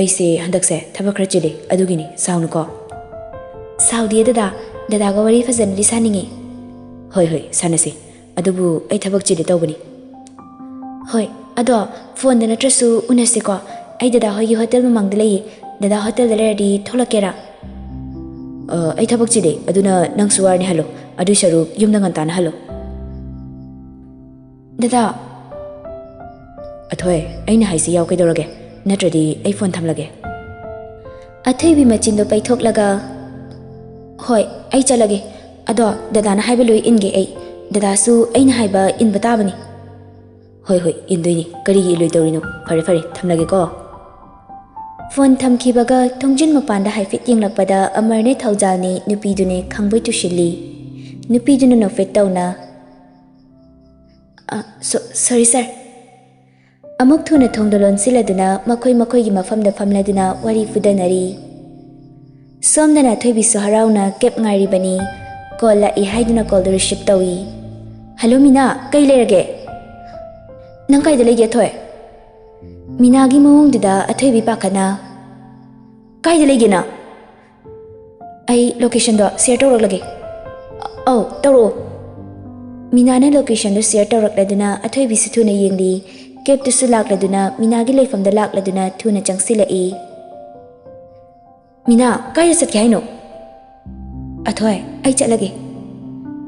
"ꯑꯩꯁꯦ ꯍꯟꯗꯛꯁꯦ ꯊꯕꯛ ꯈꯔ ꯆꯤꯜꯂꯤ, ꯑꯗꯨꯒꯤꯅꯤ, ꯁꯥꯎꯅꯨꯀꯣ꯫" "ꯁꯥꯎꯗꯤꯌꯦ ꯗꯗꯥ, ꯗꯗꯥꯒ ꯋꯥꯔꯤ ꯐꯖꯅꯗꯤ ꯁꯥꯅꯤꯡꯉꯤ꯫" "ꯍꯣꯏ, ꯍꯣꯏ, ꯁꯥꯟꯅꯁꯤ, ꯑꯗꯨꯕꯨ ꯑꯩ ꯊꯕꯛ ꯆꯤꯜꯂꯤ ꯇꯧꯕꯅꯤ꯫" "ꯍꯣꯏ, ꯑꯗꯣ ꯐꯣꯟꯗ ꯅꯠꯇ꯭ꯔꯁꯨ ꯎꯅꯁꯤꯀꯣ꯫ ꯑꯩ ꯗꯗꯥ ꯍꯣꯏꯒꯤ ꯍꯣꯇꯦꯜ ꯃꯃꯥꯡꯗ ꯂꯩꯌꯦ꯫ ꯗꯗꯥ ꯍꯣꯇꯦꯜꯗ ꯂꯩꯔꯗꯤ ꯊꯣꯛꯂꯛꯀꯦꯔꯥ?" "ꯑ, ꯑꯩ ꯊꯕꯛ ꯆꯤꯜꯂꯤ, ꯑꯗꯨꯅ ꯅꯪꯁꯨ ꯋꯥꯔꯅꯤ ꯍꯜꯂꯣ꯫ ꯑꯗꯨꯏ ꯁꯔꯨꯛ ꯌꯨꯝꯗ ꯉꯟꯇꯥꯅ ꯍꯜꯂꯣ꯫" "ꯗꯗꯥ꯫" "ꯑꯊꯣꯏ, ꯑꯩꯅ ꯍꯥꯏꯁꯤ ꯌꯥꯎ ꯀꯩꯗꯧꯔꯒꯦ? ꯅꯠꯇ꯭ꯔꯗꯤ ꯑꯩ ꯐꯣꯟ ꯊꯝꯂꯒꯦ꯫" ꯑꯊꯣꯏꯕꯤ ꯃꯆꯤꯟꯗꯣ ꯄꯩꯊꯣꯛꯂꯒ, "ꯍꯣꯏ, ꯑꯩ ꯆꯠꯂꯒꯦ꯫ ꯑꯗꯣ ꯗꯗꯥꯅ ꯍꯥꯏꯕ ꯂꯣꯏ ꯏꯟꯒꯦ ꯑꯩ꯫ ꯗꯗꯥꯁꯨ ꯑꯩꯅ ꯍꯥꯏꯕ ꯏꯟꯕ ꯇꯥꯕꯅꯤ꯫" "ꯍꯣꯏ, ꯍꯣꯏ, ꯏꯟꯗꯣꯏꯅꯤ꯫ ꯀꯔꯤꯒꯤ ꯏꯜꯂꯣꯏꯗꯧꯔꯤꯅꯣ? ꯐꯔꯦ, ꯐꯔꯦ, ꯊꯝꯂꯒꯦꯀꯣ꯫" ꯐꯣꯟ ꯊꯝꯈꯤꯕꯒ ꯊꯣꯡꯖꯤꯟ ꯃꯄꯥꯟꯗ ꯍꯥꯏꯐꯦꯠ ꯌꯦꯡꯂꯛꯄꯗ ꯑꯃꯔꯅꯦ ꯊꯧꯖꯥꯜꯅꯦ ꯅꯨꯄꯤꯗꯨꯅꯦ ꯈꯪꯕꯩ ꯇꯨꯁꯤꯜꯂꯤ꯫ ꯅꯨꯄꯤꯗꯨꯅ ꯅꯣꯛꯐꯦꯠ ꯇꯧꯅ, "ꯑ, ꯁꯣ-, ꯁꯣꯔꯤ ꯁꯥꯔ꯫" ꯑꯃꯨꯛ ꯊꯨꯅ ꯊꯣꯡꯗꯣ ꯂꯣꯟꯁꯤꯜꯂꯗꯨꯅ ꯃꯈꯣꯏ ꯃꯈꯣꯏꯒꯤ ꯃꯐꯝꯗ ꯐꯝꯂꯗꯨꯅ ꯋꯥꯔꯤ ꯐꯨꯗꯅꯔꯤ꯫ ꯁꯣꯝꯗꯅ ꯑꯊꯣꯏꯕꯤꯁꯨ ꯍꯔꯥꯎꯅ ꯀꯦꯞ ꯉꯥꯏꯔꯤꯕꯅꯤ꯫ ꯀꯣꯜ ꯂꯥꯛꯏ ꯍꯥꯏꯗꯨꯅ ꯀꯣꯜꯗꯨ ꯔꯤꯁꯤꯞ ꯇꯧꯏ꯫ "ꯍꯜꯂꯣ ꯃꯤꯅꯥ, ꯀꯩ ꯂꯩꯔꯒꯦ?" "ꯅꯪ ꯀꯥꯏꯗ ꯂꯩꯒꯦ, ꯑꯊꯣꯏ?" ꯃꯤꯅꯥꯒꯤ ꯃꯑꯣꯡꯗꯨꯗ ꯑꯊꯣꯏꯕꯤ ꯄꯥꯈꯠꯅ, "ꯀꯥꯏꯗ ꯂꯩꯒꯦ ꯅꯪ?" "ꯑꯩ ꯂꯣꯀꯦꯁꯟꯗꯣ ꯁꯤꯌꯔ ꯇꯧꯔꯛꯂꯒꯦ꯫" "ꯑꯧ, ꯇꯧꯔꯛꯑꯣ꯫" ꯃꯤꯅꯥꯅ ꯂꯣꯀꯦꯁꯟꯗꯨ ꯁꯤꯌꯔ ꯇꯧꯔꯛꯂꯗꯨꯅ ꯑꯊꯣꯏꯕꯤꯁꯨ ꯊꯨꯅ ꯌꯦꯡꯂꯤ꯫ ꯀꯦꯞꯇꯨꯁꯨ ꯂꯥꯛꯂꯗꯨꯅ ꯃꯤꯅꯥꯒꯤ ꯂꯩꯐꯝꯗ ꯂꯥꯛꯂꯗꯨꯅ ꯊꯨꯅ ꯆꯪꯁꯤꯜꯂꯛꯏ꯫ "ꯃꯤꯅꯥ, ꯀꯥꯏꯗ ꯆꯠꯀꯦ ꯍꯥꯏꯅꯣ?" "ꯑꯊꯣꯏ, ꯑꯩ ꯆꯠꯂꯒꯦ꯫"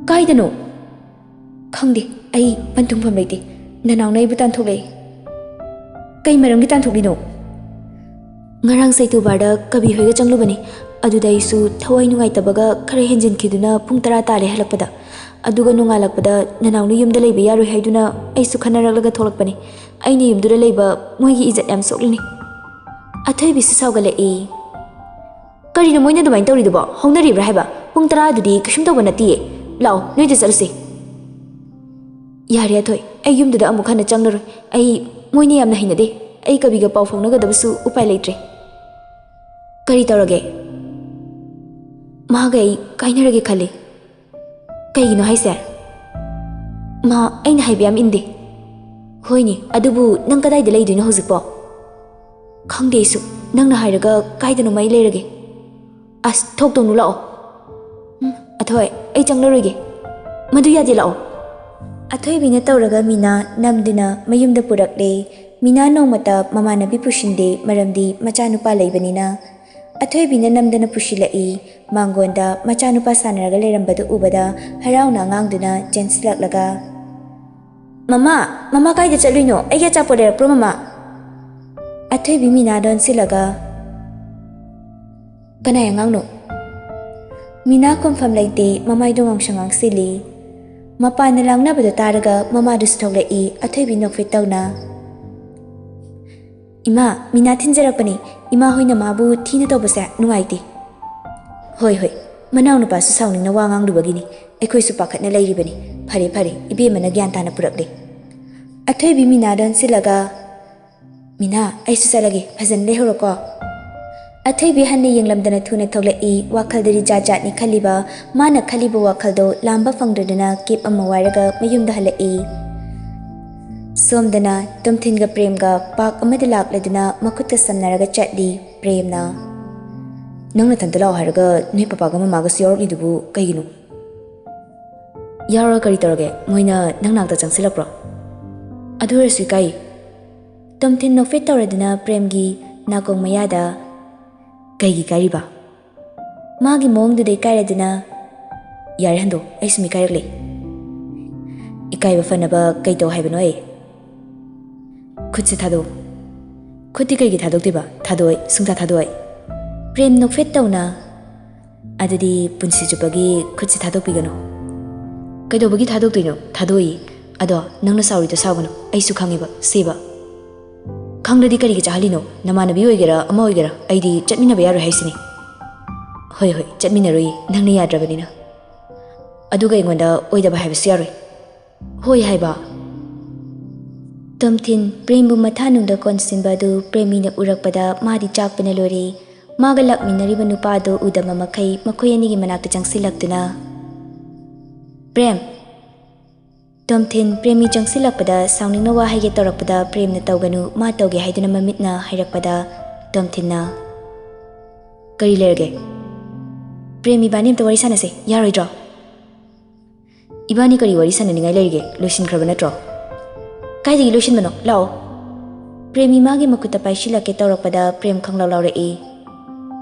"ꯀꯥꯏꯗꯅꯣ?" "ꯈꯪꯗꯦ, ꯑꯩ ꯄꯟꯊꯨꯡꯐꯝ ꯂꯩꯇꯦ꯫ ꯅꯅꯥꯎꯅ ꯑꯩꯕꯨ ꯇꯥꯟꯊꯣꯛꯂꯛꯏ꯫" "ꯀꯩ ꯃꯔꯝꯒꯤ ꯇꯥꯟꯊꯣꯛꯂꯤꯅꯣ?" ꯉꯔꯥꯡ ꯁꯩꯇꯨ ꯕꯥꯔꯗ ꯀꯕꯤ ꯍꯣꯏꯒ ꯆꯪꯂꯨꯕꯅꯤ꯫ ꯑꯗꯨꯗ ꯑꯩꯁꯨ ꯊꯋꯥꯏ ꯅꯨꯡꯉꯥꯏꯇꯕꯒ ꯈꯔ ꯍꯦꯟꯖꯤꯟꯈꯤꯗꯨꯅ ꯄꯨꯡ ꯇꯔꯥ ꯇꯥꯔꯦ ꯍꯜꯂꯛꯄꯗ꯫ ꯑꯗꯨꯒ ꯅꯣꯡꯉꯥꯜꯂꯛꯄꯗ ꯅꯅꯥꯎꯅ ꯌꯨꯝꯗ ꯂꯩꯕ ꯌꯥꯔꯣꯏ ꯍꯥꯏꯗꯨꯅ ꯑꯩꯁꯨ ꯈꯟꯅꯔꯛꯂꯒ ꯊꯣꯛꯂꯛꯄꯅꯤ꯫ ꯑꯩꯅ ꯌꯨꯝꯗꯨꯗ ꯂꯩꯕ ꯃꯣꯏꯒꯤ ꯏꯖꯠ ꯌꯥꯝ ꯁꯣꯛꯂꯅꯤ꯫ ꯑꯊꯣꯏꯕꯤꯁꯨ ꯁꯥꯎꯒꯠꯂꯛꯏ꯫ "ꯀꯔꯤꯅꯣ ꯃꯣꯏꯅ ꯑꯗꯨꯃꯥꯏꯅ ꯇꯧꯔꯤꯗꯨꯕꯣ? ꯍꯧꯅꯔꯤꯕ꯭ꯔꯥ ꯍꯥꯏꯕ? ꯄꯨꯡ ꯇꯔꯥꯗꯨꯗꯤ ꯀꯩꯁꯨꯝ ꯇꯧꯕ ꯅꯠꯇꯤꯌꯦ꯫ ꯂꯥꯛꯑꯣ, ꯅꯣꯏꯗ ꯆꯠꯂꯨꯁꯦ꯫" "ꯌꯥꯔꯦ ꯑꯊꯣꯏ, ꯑꯩ ꯌꯨꯝꯗꯨꯗ ꯑꯃꯨꯛ ꯍꯟꯅ ꯆꯪꯂꯔꯣꯏ꯫ ꯑꯩ ꯃꯣꯏꯅ ꯌꯥꯝꯅ ꯍꯩꯅꯗꯦ꯫ ꯑꯩ ꯀꯕꯤꯒ ꯄꯥꯎ ꯐꯥꯎꯅꯒꯗꯕꯁꯨ ꯎꯄꯥꯏ ꯂꯩꯇ꯭ꯔꯦ꯫" "ꯀꯔꯤ ꯇꯧꯔꯒꯦ?" "ꯃꯥꯒ ꯑꯩ ꯀꯥꯏꯅꯔꯒꯦ ꯈꯜꯂꯤ꯫" "ꯀꯩꯒꯤꯅꯣ ꯍꯥꯏꯁꯦ?" "ꯃꯥ ꯑꯩꯅ ꯍꯥꯏꯕ ꯌꯥꯝ ꯏꯟꯗꯦ꯫" "ꯍꯣꯏꯅꯦ, ꯑꯗꯨꯕꯨ ꯅꯪ ꯀꯗꯥꯏꯗ ꯂꯩꯗꯣꯏꯅꯣ ꯍꯧꯖꯤꯛꯄꯣ?" "ꯈꯪꯗꯦ ꯑꯩꯁꯨ꯫ ꯅꯪꯅ ꯍꯥꯏꯔꯒ ꯀꯥꯏꯗꯅꯣꯃ ꯑꯩ ꯂꯩꯔꯒꯦ꯫" "ꯑꯁ, ꯊꯣꯛꯇꯧꯅꯨ, ꯂꯥꯛꯑꯣ꯫" "ꯎꯝ, ꯑꯊꯣꯏ, ꯑꯩ ꯆꯪꯂꯔꯣꯏꯒꯦ꯫" "ꯃꯗꯨ ꯌꯥꯗꯦ, ꯂꯥꯛꯑꯣ꯫" ꯑꯊꯣꯏꯕꯤꯅ ꯇꯧꯔꯒ ꯃꯤꯅꯥ ꯅꯝꯗꯨꯅ ꯃꯌꯨꯝꯗ ꯄꯨꯔꯛꯂꯦ꯫ ꯃꯤꯅꯥ ꯅꯣꯡꯃꯇ ꯃꯃꯥꯟꯅꯕꯤ ꯄꯨꯁꯤꯟꯗꯦ, ꯃꯔꯝꯗꯤ ꯃꯆꯥꯅꯨꯄꯥ ꯂꯩꯕꯅꯤꯅ꯫ ꯑꯊꯣꯏꯕꯤꯅ ꯅꯝꯗꯅ ꯄꯨꯁꯤꯜꯂꯛꯏ꯫ ꯃꯥꯡꯒꯣꯟꯗ ꯃꯆꯥꯅꯨꯄꯥ ꯁꯥꯟꯅꯔꯒ ꯂꯩꯔꯝꯕꯗꯨ ꯎꯕꯗ ꯍꯔꯥꯎꯅ ꯑꯉꯥꯡꯗꯨꯅ ꯆꯦꯟꯁꯤꯜꯂꯛꯂꯒ, "ꯃꯃꯥ, ꯃꯃꯥ ꯀꯥꯏꯗ ꯆꯠꯂꯨꯏꯅꯣ? ꯑꯩꯒꯤ ꯑꯆꯥꯄꯣꯠ ꯂꯩꯔꯛꯄ꯭ꯔꯣ, ꯃꯃꯥ?" ꯑꯊꯣꯏꯕꯤ ꯃꯤꯅꯥꯗ ꯑꯣꯟꯁꯤꯜꯂꯒ, "ꯀꯅꯥꯏ ꯑꯉꯥꯡꯅꯣ?" ꯃꯤꯅꯥ ꯈꯨꯝꯐꯝ ꯂꯩꯇꯦ, ꯃꯃꯥꯏꯗꯣ ꯉꯥꯡꯁꯪ ꯉꯥꯡꯁꯤꯜꯂꯤ꯫ ꯃꯄꯥꯟꯅ ꯂꯥꯡꯅꯕꯗꯣ ꯇꯥꯔꯒ ꯃꯃꯥꯗꯨꯁꯨ ꯊꯣꯛꯂꯛꯏ, ꯑꯊꯣꯏꯕꯤ ꯅꯣꯛꯐꯦꯠ ꯇꯧꯅ꯫ "ꯏꯃꯥ, ꯃꯤꯅꯥ ꯊꯤꯟꯖꯔꯛꯄꯅꯤ꯫ ꯏꯃꯥ ꯍꯣꯏꯅ ꯃꯥꯕꯨ ꯊꯤꯅ ꯇꯧꯕꯁꯦ ꯅꯨꯡꯉꯥꯏꯇꯦ꯫" "ꯍꯣꯏ, ꯍꯣꯏ, ꯃꯅꯥꯎꯅꯨꯄꯥꯁꯨ ꯁꯥꯎꯅꯤꯡꯅ ꯋꯥ ꯉꯥꯡꯂꯨꯕꯒꯤꯅꯤ꯫ ꯑꯩꯈꯣꯏꯁꯨ ꯄꯥꯈꯠꯅ ꯂꯩꯔꯤꯕꯅꯤ꯫ ꯐꯔꯦ, ꯐꯔꯦ, ꯏꯕꯦꯝꯃꯅ ꯒ꯭ꯌꯥꯟ ꯇꯥꯅ ꯄꯨꯔꯛꯂꯦ꯫" ꯑꯊꯣꯏꯕꯤ ꯃꯤꯅꯥꯗ ꯑꯣꯟꯁꯤꯜꯂꯒ, "ꯃꯤꯅꯥ, ꯑꯩꯁꯨ ꯆꯠꯂꯒꯦ, ꯐꯖꯅ ꯂꯩꯍꯧꯔꯣꯀꯣ꯫" ꯑꯊꯣꯏꯕꯤ ꯍꯟꯅ ꯌꯦꯡꯂꯝꯗꯅ ꯊꯨꯅ ꯊꯣꯛꯂꯛꯏ꯫ ꯋꯥꯈꯜꯗꯗꯤ ꯖꯥꯠ ꯖꯥꯠꯅꯤ ꯈꯜꯂꯤꯕ꯫ ꯃꯥꯅ ꯈꯜꯂꯤꯕ ꯋꯥꯈꯜꯗꯣ ꯂꯥꯝꯕ ꯐꯪꯗ꯭ꯔꯗꯨꯅ ꯀꯦꯞ ꯑꯃ ꯋꯥꯏꯔꯒ ꯃꯌꯨꯝꯗ ꯍꯜꯂꯛꯏ꯫ ꯁꯣꯝꯗꯅ ꯇꯣꯝꯊꯤꯟꯒ ꯄ꯭ꯔꯦꯝꯒ ꯄꯥꯔꯛ ꯑꯃꯗ ꯂꯥꯛꯂꯗꯨꯅ ꯃꯈꯨꯠꯀ ꯁꯝꯅꯔꯒ ꯆꯠꯂꯤ꯫ ꯄ꯭ꯔꯦꯝꯅ, "ꯅꯪ ꯅꯊꯟꯇ ꯂꯥꯛꯑꯣ ꯍꯥꯏꯔꯒ ꯅꯣꯏ ꯄꯄꯥꯒ ꯃꯃꯥꯒꯁꯨ ꯌꯥꯎꯔꯛꯂꯤꯗꯨꯕꯨ ꯀꯩꯒꯤꯅꯣ?" "ꯌꯥꯎꯔꯒ ꯀꯔꯤ ꯇꯧꯔꯒꯦ? ꯃꯣꯏꯅ ꯅꯪ ꯅꯥꯛꯇ ꯆꯪꯁꯤꯜꯂꯛꯄ꯭ꯔꯣ?" "ꯑꯗꯨ ꯑꯣꯏꯔꯁꯨ ꯏꯀꯥꯏ꯫" ꯇꯣꯝꯊꯤꯟ ꯅꯣꯛꯐꯦꯠ ꯇꯧꯔꯗꯨꯅ ꯄ꯭ꯔꯦꯝꯒꯤ ꯅꯥꯀꯣꯡ ꯃꯌꯥꯗ, "ꯀꯩꯒꯤ ꯏꯀꯥꯏꯔꯤꯕ?" ꯃꯥꯒꯤ ꯃꯑꯣꯡꯗꯨꯗ ꯏꯀꯥꯏꯔꯗꯨꯅ, "ꯌꯥꯔꯦ ꯍꯟꯗꯣ, ꯑꯩ ꯁꯨꯝ ꯏꯀꯥꯏꯔꯛꯂꯦ꯫" "ꯏꯀꯥꯏꯕ ꯐꯅꯕ ꯀꯩ ꯇꯧ ꯍꯥꯏꯕꯅꯣ ꯑꯩ?" "ꯈꯨꯠꯁꯦ ꯊꯥꯗꯣꯛꯎ꯫" ꯈꯨꯠꯇꯤ ꯀꯩꯒꯤ ꯊꯥꯗꯣꯛꯇꯣꯏꯕ? ꯊꯥꯗꯣꯛꯑꯣꯏ, ꯁꯨꯡꯊꯥ ꯊꯥꯗꯣꯛꯑꯣꯏ꯫ ꯄ꯭ꯔꯦꯝ ꯅꯣꯛꯐꯦꯠ ꯇꯧꯅ, "ꯑꯗꯨꯗꯤ ꯄꯨꯟꯁꯤ ꯆꯨꯞꯄꯒꯤ ꯈꯨꯠꯁꯦ ꯊꯥꯗꯣꯛꯄꯤꯒꯅꯨ꯫" "ꯀꯩꯗꯧꯕꯒꯤ ꯊꯥꯗꯣꯛꯇꯣꯏꯅꯣ? ꯊꯥꯗꯣꯛꯑꯣꯏ꯫" "ꯑꯗꯣ ꯅꯪꯅ ꯁꯥꯎꯔꯤꯗꯣ ꯁꯥꯎꯒꯅꯨ, ꯑꯩꯁꯨ ꯈꯪꯉꯦꯕ, ꯁꯦꯕ꯫ ꯈꯪꯂꯗꯤ ꯀꯔꯤꯒꯤ ꯆꯥꯍꯜꯂꯤꯅꯣ? ꯅꯃꯥꯟꯅꯕꯤ ꯑꯣꯏꯒꯦꯔꯥ ꯑꯃ ꯑꯣꯏꯒꯦꯔꯥ, ꯑꯩꯗꯤ ꯆꯠꯃꯤꯟꯅꯕ ꯌꯥꯔꯣꯏ ꯍꯥꯏꯁꯤꯅꯤ꯫" "ꯍꯣꯏ ꯍꯣꯏ, ꯆꯠꯃꯤꯟꯅꯔꯣꯏꯌꯦ, ꯅꯪꯅ ꯌꯥꯗ꯭ꯔꯕꯅꯤꯅ꯫ ꯑꯗꯨꯒ ꯑꯩꯉꯣꯟꯗ ꯑꯣꯏꯗꯕ ꯍꯥꯏꯕꯁꯨ ꯌꯥꯔꯣꯏ꯫" "ꯍꯣꯏ" ꯍꯥꯏꯕ꯫ ꯇꯣꯝꯊꯤꯟ ꯄ꯭ꯔꯦꯝꯕꯨ ꯃꯊꯥꯅꯨꯡꯗ ꯀꯣꯟꯁꯤꯟꯕ ꯑꯗꯨ ꯄ꯭ꯔꯦꯃꯤꯅ ꯎꯔꯛꯄꯗ ꯃꯥꯗꯤ ꯆꯥꯛꯄꯅ ꯂꯣꯏꯔꯦ꯫ ꯃꯥꯒ ꯂꯥꯛꯃꯤꯟꯅꯔꯤꯕ ꯅꯨꯄꯥ ꯑꯗꯨ ꯎꯗꯕ ꯃꯈꯩ ꯃꯈꯣꯏ ꯑꯅꯤꯒꯤ ꯃꯅꯥꯛꯇ ꯆꯪꯁꯤꯜꯂꯛꯇꯨꯅ, "ꯄ꯭ꯔꯦꯝ!" ꯇꯣꯝꯊꯤꯟ ꯄ꯭ꯔꯦꯃꯤ ꯆꯪꯁꯤꯜꯂꯛꯄꯗ ꯁꯥꯎꯅꯤꯡꯅ ꯋꯥ ꯍꯥꯏꯒꯦ ꯇꯧꯔꯛꯄꯗ ꯄ꯭ꯔꯦꯝꯅ ꯇꯧꯒꯅꯨ, ꯃꯥ ꯇꯧꯒꯦ ꯍꯥꯏꯗꯨꯅ ꯃꯃꯤꯠꯅ ꯍꯥꯏꯔꯛꯄꯗ ꯇꯣꯝꯊꯤꯟꯅ, "ꯀꯔꯤ ꯂꯩꯔꯒꯦ?" "ꯄ꯭ꯔꯦꯝ, ꯏꯕꯥꯅꯤ ꯑꯝꯇ ꯋꯥꯔꯤ ꯁꯥꯟꯅꯁꯦ, ꯌꯥꯔꯣꯏꯗ꯭ꯔꯣ?" "ꯏꯕꯥꯅꯤ ꯀꯔꯤ ꯋꯥꯔꯤ ꯁꯥꯟꯅꯅꯤꯡꯉꯥꯏ ꯂꯩꯔꯤꯒꯦ? ꯂꯣꯏꯁꯤꯟꯈ꯭ꯔꯕ ꯅꯠꯇ꯭ꯔꯣ?" "ꯀꯥꯏꯗꯒꯤ ꯂꯣꯏꯁꯤꯟꯕꯅꯣ? ꯂꯥꯛꯑꯣ꯫" ꯄ꯭ꯔꯦꯃꯤ ꯃꯥꯒꯤ ꯃꯈꯨꯠꯇ ꯄꯥꯏꯁꯤꯜꯂꯛꯀꯦ ꯇꯧꯔꯛꯄꯗ ꯄ꯭ꯔꯦꯝ ꯈꯪꯂꯥꯎ ꯂꯥꯎꯔꯛꯏ꯫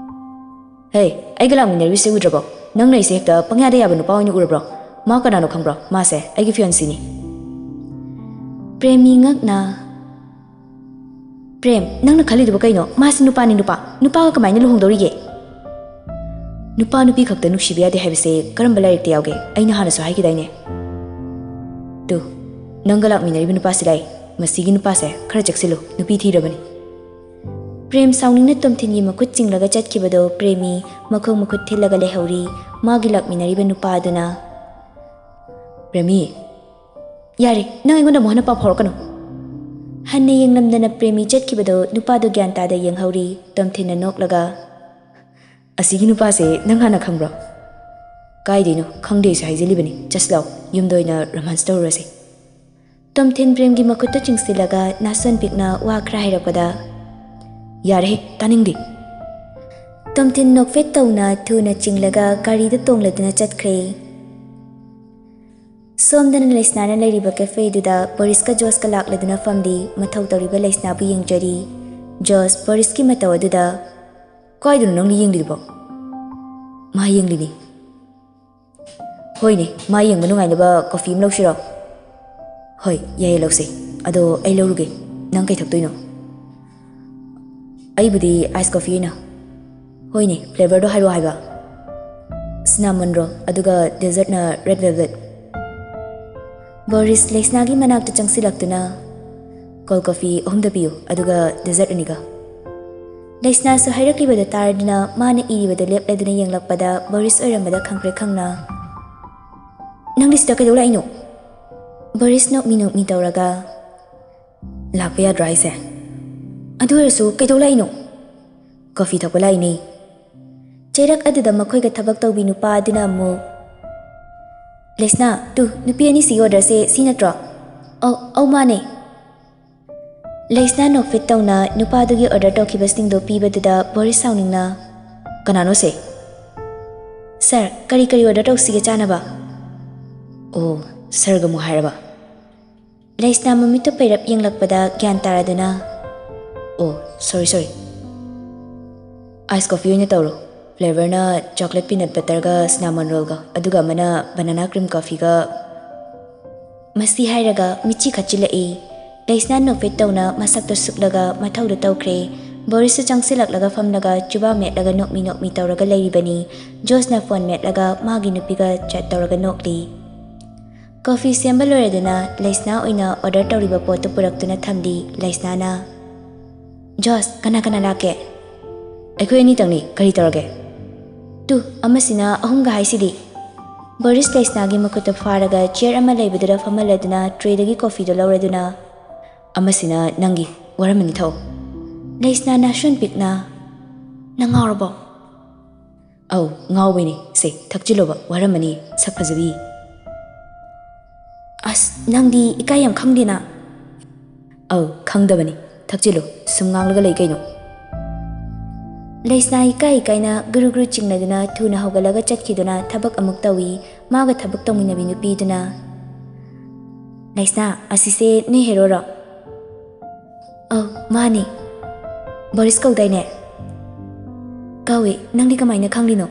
"ꯍꯦ, ꯑꯩꯒ ꯂꯥꯛꯃꯤꯟꯅꯔꯤꯁꯦ ꯎꯗ꯭ꯔꯕꯣ? ꯅꯪꯅ ꯑꯩꯁꯦ ꯍꯦꯛꯇ ꯄꯪꯌꯥꯗ ꯌꯥꯕ ꯅꯨꯄꯥ ꯑꯣꯏꯅ ꯎꯔꯕ꯭ꯔꯣ? ꯃꯥ ꯀꯅꯥꯅꯣ ꯈꯪꯕ꯭ꯔꯣ? ꯃꯥꯁꯦ ꯑꯩꯒꯤ ꯐꯤꯌꯣꯟꯁꯤꯅꯤ꯫" ꯄ꯭ꯔꯦꯃꯤ ꯉꯛꯅ, "ꯄ꯭ꯔꯦꯝ, ꯅꯪꯅ ꯈꯜꯂꯤꯗꯨꯕꯨ ꯀꯩꯅꯣ? ꯃꯥꯁꯤ ꯅꯨꯄꯥꯅꯤ, ꯅꯨꯄꯥ꯫ ꯅꯨꯄꯥꯒ ꯀꯃꯥꯏꯅ ꯂꯨꯍꯣꯡꯗꯧꯔꯤꯒꯦ? ꯅꯨꯄꯥ ꯅꯨꯄꯤ ꯈꯛꯇ ꯅꯨꯡꯁꯤꯕ ꯌꯥꯗꯦ ꯍꯥꯏꯕꯁꯦ ꯀꯔꯝꯕ ꯂꯥꯏꯔꯤꯛꯇ ꯌꯥꯎꯒꯦ? ꯑꯩꯅ ꯍꯥꯟꯅꯁꯨ ꯍꯥꯏꯈꯤꯗꯥꯏꯅꯦ?" "ꯇꯨ, ꯅꯪꯒ ꯂꯥꯛꯃꯤꯟꯅꯔꯤꯕ ꯅꯨꯄꯥꯁꯤ ꯂꯥꯛꯏ꯫ ꯃꯁꯤꯒꯤ ꯅꯨꯄꯥꯁꯦ ꯈꯔ ꯆꯦꯛꯁꯤꯜꯂꯨ, ꯅꯨꯄꯤ ꯊꯤꯔꯕꯅꯤ꯫" ꯄ꯭ꯔꯦꯝ ꯁꯥꯎꯅꯤꯡꯅ ꯇꯣꯝꯊꯤꯟꯒꯤ ꯃꯈꯨꯠ ꯆꯤꯡꯂꯒ ꯆꯠꯈꯤꯕꯗꯣ ꯄ꯭ꯔꯦꯃꯤ ꯃꯈꯣꯡ ꯃꯈꯨꯠ ꯊꯤꯜꯂꯒ ꯂꯩꯍꯧꯔꯤ꯫ ꯃꯥꯒꯤ ꯂꯥꯛꯃꯤꯟꯅꯔꯤꯕ ꯅꯨꯄꯥ ꯑꯗꯨꯅ, "ꯄ꯭ꯔꯦꯃꯤ, ꯌꯥꯔꯦ, ꯅꯪ ꯑꯩꯉꯣꯟꯗ ꯑꯃꯨꯛ ꯍꯟꯅ ꯄꯥꯎ ꯐꯥꯎꯔꯛꯀꯅꯨ꯫" ꯍꯟꯅ ꯌꯦꯡꯂꯝꯗꯅ ꯄ꯭ꯔꯦꯃꯤ ꯆꯠꯈꯤꯕꯗꯣ ꯅꯨꯄꯥꯗꯣ ꯒ꯭ꯌꯥꯟ ꯇꯥꯗ ꯌꯦꯡꯍꯧꯔꯤ꯫ ꯇꯣꯝꯊꯤꯟꯅ ꯅꯣꯛꯂꯒ, "ꯑꯁꯤꯒꯤ ꯅꯨꯄꯥꯁꯦ ꯅꯪ ꯍꯥꯟꯅ ꯈꯪꯕ꯭ꯔꯣ?" "ꯀꯥꯏꯗꯩꯅꯣ? ꯈꯪꯗꯦ ꯑꯩꯁꯨ ꯍꯥꯏꯖꯤꯜꯂꯤꯕꯅꯤ꯫ ꯆꯠꯁꯤ ꯂꯥꯎ, ꯌꯨꯝꯗ ꯑꯣꯏꯅ ꯔꯣꯃꯥꯟꯁ ꯇꯧꯔꯨꯔꯁꯤ꯫" ꯇꯣꯝꯊꯤꯟ ꯄ꯭ꯔꯦꯝꯒꯤ ꯃꯈꯨꯠꯇ ꯆꯤꯡꯁꯤꯜꯂꯒ ꯅꯥꯁꯣꯟ ꯄꯤꯛꯅ ꯋꯥ ꯈꯔ ꯍꯥꯏꯔꯛꯄꯗ, "ꯌꯥꯔꯦꯍꯦ, ꯇꯥꯅꯤꯡꯗꯦ꯫" ꯇꯣꯝꯊꯤꯟ ꯅꯣꯛꯐꯦꯠ ꯇꯧꯅ ꯊꯨꯅ ꯆꯤꯡꯂꯒ ꯒꯥꯔꯤꯗ ꯇꯣꯡꯂꯗꯨꯅ ꯆꯠꯈ꯭ꯔꯦ꯫ ꯁꯣꯝꯗꯅ ꯂꯩꯁꯅꯥꯅ ꯂꯩꯔꯤꯕ ꯀꯦꯐꯦꯗꯨꯗ ꯕꯣꯔꯤꯁꯀ ꯖꯣꯁꯀ ꯂꯥꯛꯂꯗꯨꯅ ꯐꯝꯂꯤ꯫ ꯃꯊꯧ ꯇꯧꯔꯤꯕ ꯂꯩꯁꯅꯥꯕꯨ ꯌꯦꯡꯖꯔꯤ꯫ ꯖꯣꯁ ꯕꯣꯔꯤꯁꯀꯤ ꯃꯇꯧ ꯑꯗꯨꯗ, "ꯀꯥꯏꯗꯅꯣ ꯅꯪꯅ ꯌꯦꯡꯂꯤꯗꯨꯕꯣ?" "ꯃꯥ ꯌꯦꯡꯂꯤꯅꯤ꯫" "ꯍꯣꯏꯅꯦ, ꯃꯥ ꯌꯦꯡꯕ ꯅꯨꯡꯉꯥꯏꯅꯕ ꯀꯣꯐꯤ ꯑꯃ ꯂꯧꯁꯤꯔꯣ?" "ꯍꯣꯏ, ꯌꯥꯏꯌꯦ, ꯂꯧꯁꯦ꯫ ꯑꯗꯣ ꯑꯩ ꯂꯧꯔꯨꯒꯦ꯫ ꯅꯪ ꯀꯩ ꯊꯛꯇꯣꯏꯅꯣ?" ꯑꯩꯕꯨꯗꯤ ice coffee ꯑꯣꯏꯅ꯫ ꯍꯣꯏꯅꯦ, flavourꯗꯣ ꯍꯥꯏꯔꯛꯑꯣ ꯍꯥꯏꯕ꯫ Cinnamon roll, ꯑꯗꯨꯒ dessertꯅ red velvet꯫ ꯕꯣꯔꯤꯁ, ꯂꯩꯁꯅꯥꯒꯤ ꯃꯅꯥꯛꯇ ꯆꯪꯁꯤꯜꯂꯛꯇꯨꯅ, "Cold coffee ꯑꯍꯨꯝꯗ ꯄꯤꯌꯨ, ꯑꯗꯨꯒ dessert ꯑꯅꯤꯒ꯫" ꯂꯩꯁꯅꯥꯁꯨ ꯍꯥꯏꯔꯛꯂꯤꯕꯗꯨ ꯇꯥꯔꯗꯨꯅ ꯃꯥꯅ ꯏꯔꯤꯕꯗꯨ ꯂꯦꯞꯂꯗꯨꯅ ꯌꯦꯡꯂꯛꯄꯗ ꯕꯣꯔꯤꯁ ꯑꯣꯏꯔꯝꯕꯗ ꯈꯪꯄ꯭ꯔꯦꯛ ꯈꯪꯅ, "ꯅꯪꯗꯤ ꯁꯤꯗ ꯀꯩꯗꯧ ꯂꯥꯛꯏꯅꯣ?" ꯕꯣꯔꯤꯁ ꯅꯣꯛꯃꯤ ꯅꯣꯛꯃꯤ ꯇꯧꯔꯒ, "ꯂꯥꯛꯄ ꯌꯥꯗ꯭ꯔꯣ ꯍꯥꯏꯁꯦ? ꯑꯗꯨ ꯑꯣꯏꯔꯁꯨ ꯀꯩꯗꯧ ꯂꯥꯛꯏꯅꯣ?" "Coffee ꯊꯛꯄ ꯂꯥꯛꯏꯅꯦ꯫" ꯆꯩꯔꯛ ꯑꯗꯨꯗ ꯃꯈꯣꯏꯒ ꯊꯕꯛ ꯇꯧꯕꯤ ꯅꯨꯄꯥ ꯑꯗꯨꯅ ꯑꯃꯨꯛ, "ꯂꯩꯁꯅꯥ, ꯇꯨ, ꯅꯨꯄꯤ ꯑꯅꯤꯁꯤꯒꯤ orderꯁꯦ ꯁꯤ ꯅꯠꯇ꯭ꯔꯣ? ꯑꯧ, ꯑꯧ, ꯃꯥꯅꯦ꯫" ꯂꯩꯁꯅꯥ ꯅꯣꯛꯐꯦꯠ ꯇꯧꯅ ꯅꯨꯄꯥꯗꯨꯒꯤ order ꯇꯧꯈꯤꯕꯁꯤꯡꯗꯨ ꯄꯤꯕꯗꯨꯗ ꯕꯣꯔꯤꯁ ꯁꯥꯎꯅꯤꯡꯅ, "ꯀꯅꯥꯅꯣ ꯁꯦ?" "Sir, ꯀꯔꯤ ꯀꯔꯤ order ꯇꯧꯁꯤꯒꯦ ꯆꯥꯅꯕ?" "ꯑꯣ, sirꯒ ꯑꯃꯨꯛ ꯍꯥꯏꯔꯕ?" ꯂꯩꯁꯅꯥ ꯃꯃꯤꯠꯇꯨ ꯄꯩꯔꯞ ꯌꯦꯡꯂꯛꯄꯗ ꯒ꯭ꯌꯥꯟ ꯇꯥꯔꯗꯨꯅ, "ꯑꯣ, sorry, sorry꯫ Ice coffee ꯑꯣꯏꯅ ꯇꯧꯔꯣ꯫ Flavourꯅ chocolate peanut butterꯒ cinnamon rollꯒ, ꯑꯗꯨꯒ ꯑꯃꯅ banana cream coffeeꯒ꯫" ꯃꯁꯤ ꯍꯥꯏꯔꯒ ꯃꯤꯠꯆꯤ ꯈꯠꯆꯤꯜꯂꯛꯏ꯫ ꯂꯩꯁꯅꯥ ꯅꯣꯛꯐꯦꯠ ꯇꯧꯅ ꯃꯁꯛꯇꯨ ꯁꯨꯛꯂꯒ ꯃꯊꯧꯗꯨ ꯇꯧꯈ꯭ꯔꯦ꯫ ꯕꯣꯔꯤꯁꯁꯨ ꯆꯪꯁꯤꯜꯂꯛꯂꯒ ꯐꯝꯂꯒ ꯆꯨꯕꯥ ꯃꯦꯠꯂꯒ ꯅꯣꯛꯃꯤ ꯅꯣꯛꯃꯤ ꯇꯧꯔꯒ ꯂꯩꯔꯤꯕꯅꯤ꯫ ꯖꯣꯁꯅ phone ꯃꯦꯠꯂꯒ ꯃꯥꯒꯤ ꯅꯨꯄꯤꯒ chat ꯇꯧꯔꯒ ꯅꯣꯛꯂꯤ꯫ Coffee ꯁꯦꯝꯕ ꯂꯣꯏꯔꯗꯨꯅ ꯂꯩꯁꯅꯥ ꯑꯣꯏꯅ order ꯇꯧꯔꯤꯕ ꯄꯣꯠꯇꯨ ꯄꯨꯔꯛꯇꯨꯅ ꯊꯝꯂꯤ꯫ ꯂꯩꯁꯅꯥꯅ, "ꯖꯣꯁ, ꯀꯅꯥ ꯀꯅꯥ ꯂꯥꯛꯀꯦ?" "ꯑꯩꯈꯣꯏ ꯑꯅꯤꯇꯪꯅꯤ, ꯀꯔꯤ ꯇꯧꯔꯒꯦ?" "ꯇꯨ, ꯑꯃꯁꯤꯅ ꯑꯍꯨꯝꯒ ꯍꯥꯏꯁꯤꯗꯤ?" ꯕꯣꯔꯤꯁ ꯂꯩꯁꯅꯥꯒꯤ ꯃꯈꯨꯠꯇ ꯐꯥꯔꯒ chair ꯑꯃ ꯂꯩꯕꯗꯨꯗ ꯐꯝꯍꯜꯂꯗꯨꯅ tray ꯗꯒꯤ coffee ꯗꯨ ꯂꯧꯔꯗꯨꯅ, "ꯑꯃꯁꯤꯅ ꯅꯪꯒꯤ, ꯋꯥꯔꯝꯃꯅꯤ, ꯊꯛꯑꯣ꯫" ꯂꯩꯁꯅꯥ ꯅꯥꯁꯣꯟ ꯄꯤꯛꯅ, "ꯅꯪ ꯉꯥꯎꯔꯕꯣ?" "ꯑꯧ, ꯉꯥꯎꯕꯩꯅꯦ꯫ ꯁꯦ, ꯊꯛꯆꯤꯜꯂꯣꯕ, ꯋꯥꯔꯝꯃꯅꯤ, ꯁꯛ ꯐꯖꯕꯤ꯫" "ꯑꯁ, ꯅꯪꯗꯤ ꯏꯀꯥꯏ ꯌꯥꯝ ꯈꯪꯗꯦꯅ꯫" "ꯑꯧ, ꯈꯪꯗꯕꯅꯤ꯫ ꯊꯛꯆꯤꯜꯂꯨ, ꯁꯨꯝ ꯉꯥꯡꯂꯒ ꯂꯩ ꯀꯩꯅꯣ?" ꯂꯩꯁꯅꯥ ꯏꯀꯥꯏ ꯏꯀꯥꯏꯅ ꯒꯨꯔꯨ ꯒꯨꯔꯨ ꯆꯤꯡꯅꯗꯨꯅ ꯊꯨꯅ ꯍꯧꯒꯠꯂꯒ ꯆꯠꯈꯤꯗꯨꯅ ꯊꯕꯛ ꯑꯃꯨꯛ ꯇꯧꯏ꯫ ꯃꯥꯒ ꯊꯕꯛ ꯇꯧꯃꯤꯟꯅꯕꯤ ꯅꯨꯄꯤꯗꯨꯅ, "ꯂꯩꯁꯅꯥ, ꯑꯁꯤꯁꯦ ꯅꯣꯏ ꯍꯦꯔꯣꯔꯣ?" "ꯑꯧ, ꯃꯥꯅꯤ꯫" "ꯕꯣꯔꯤꯁ ꯀꯧꯗꯥꯏꯅꯦ?" "ꯀꯧꯏ꯫ ꯅꯪꯗꯤ ꯀꯃꯥꯏꯅ ꯈꯪꯂꯤꯅꯣ?"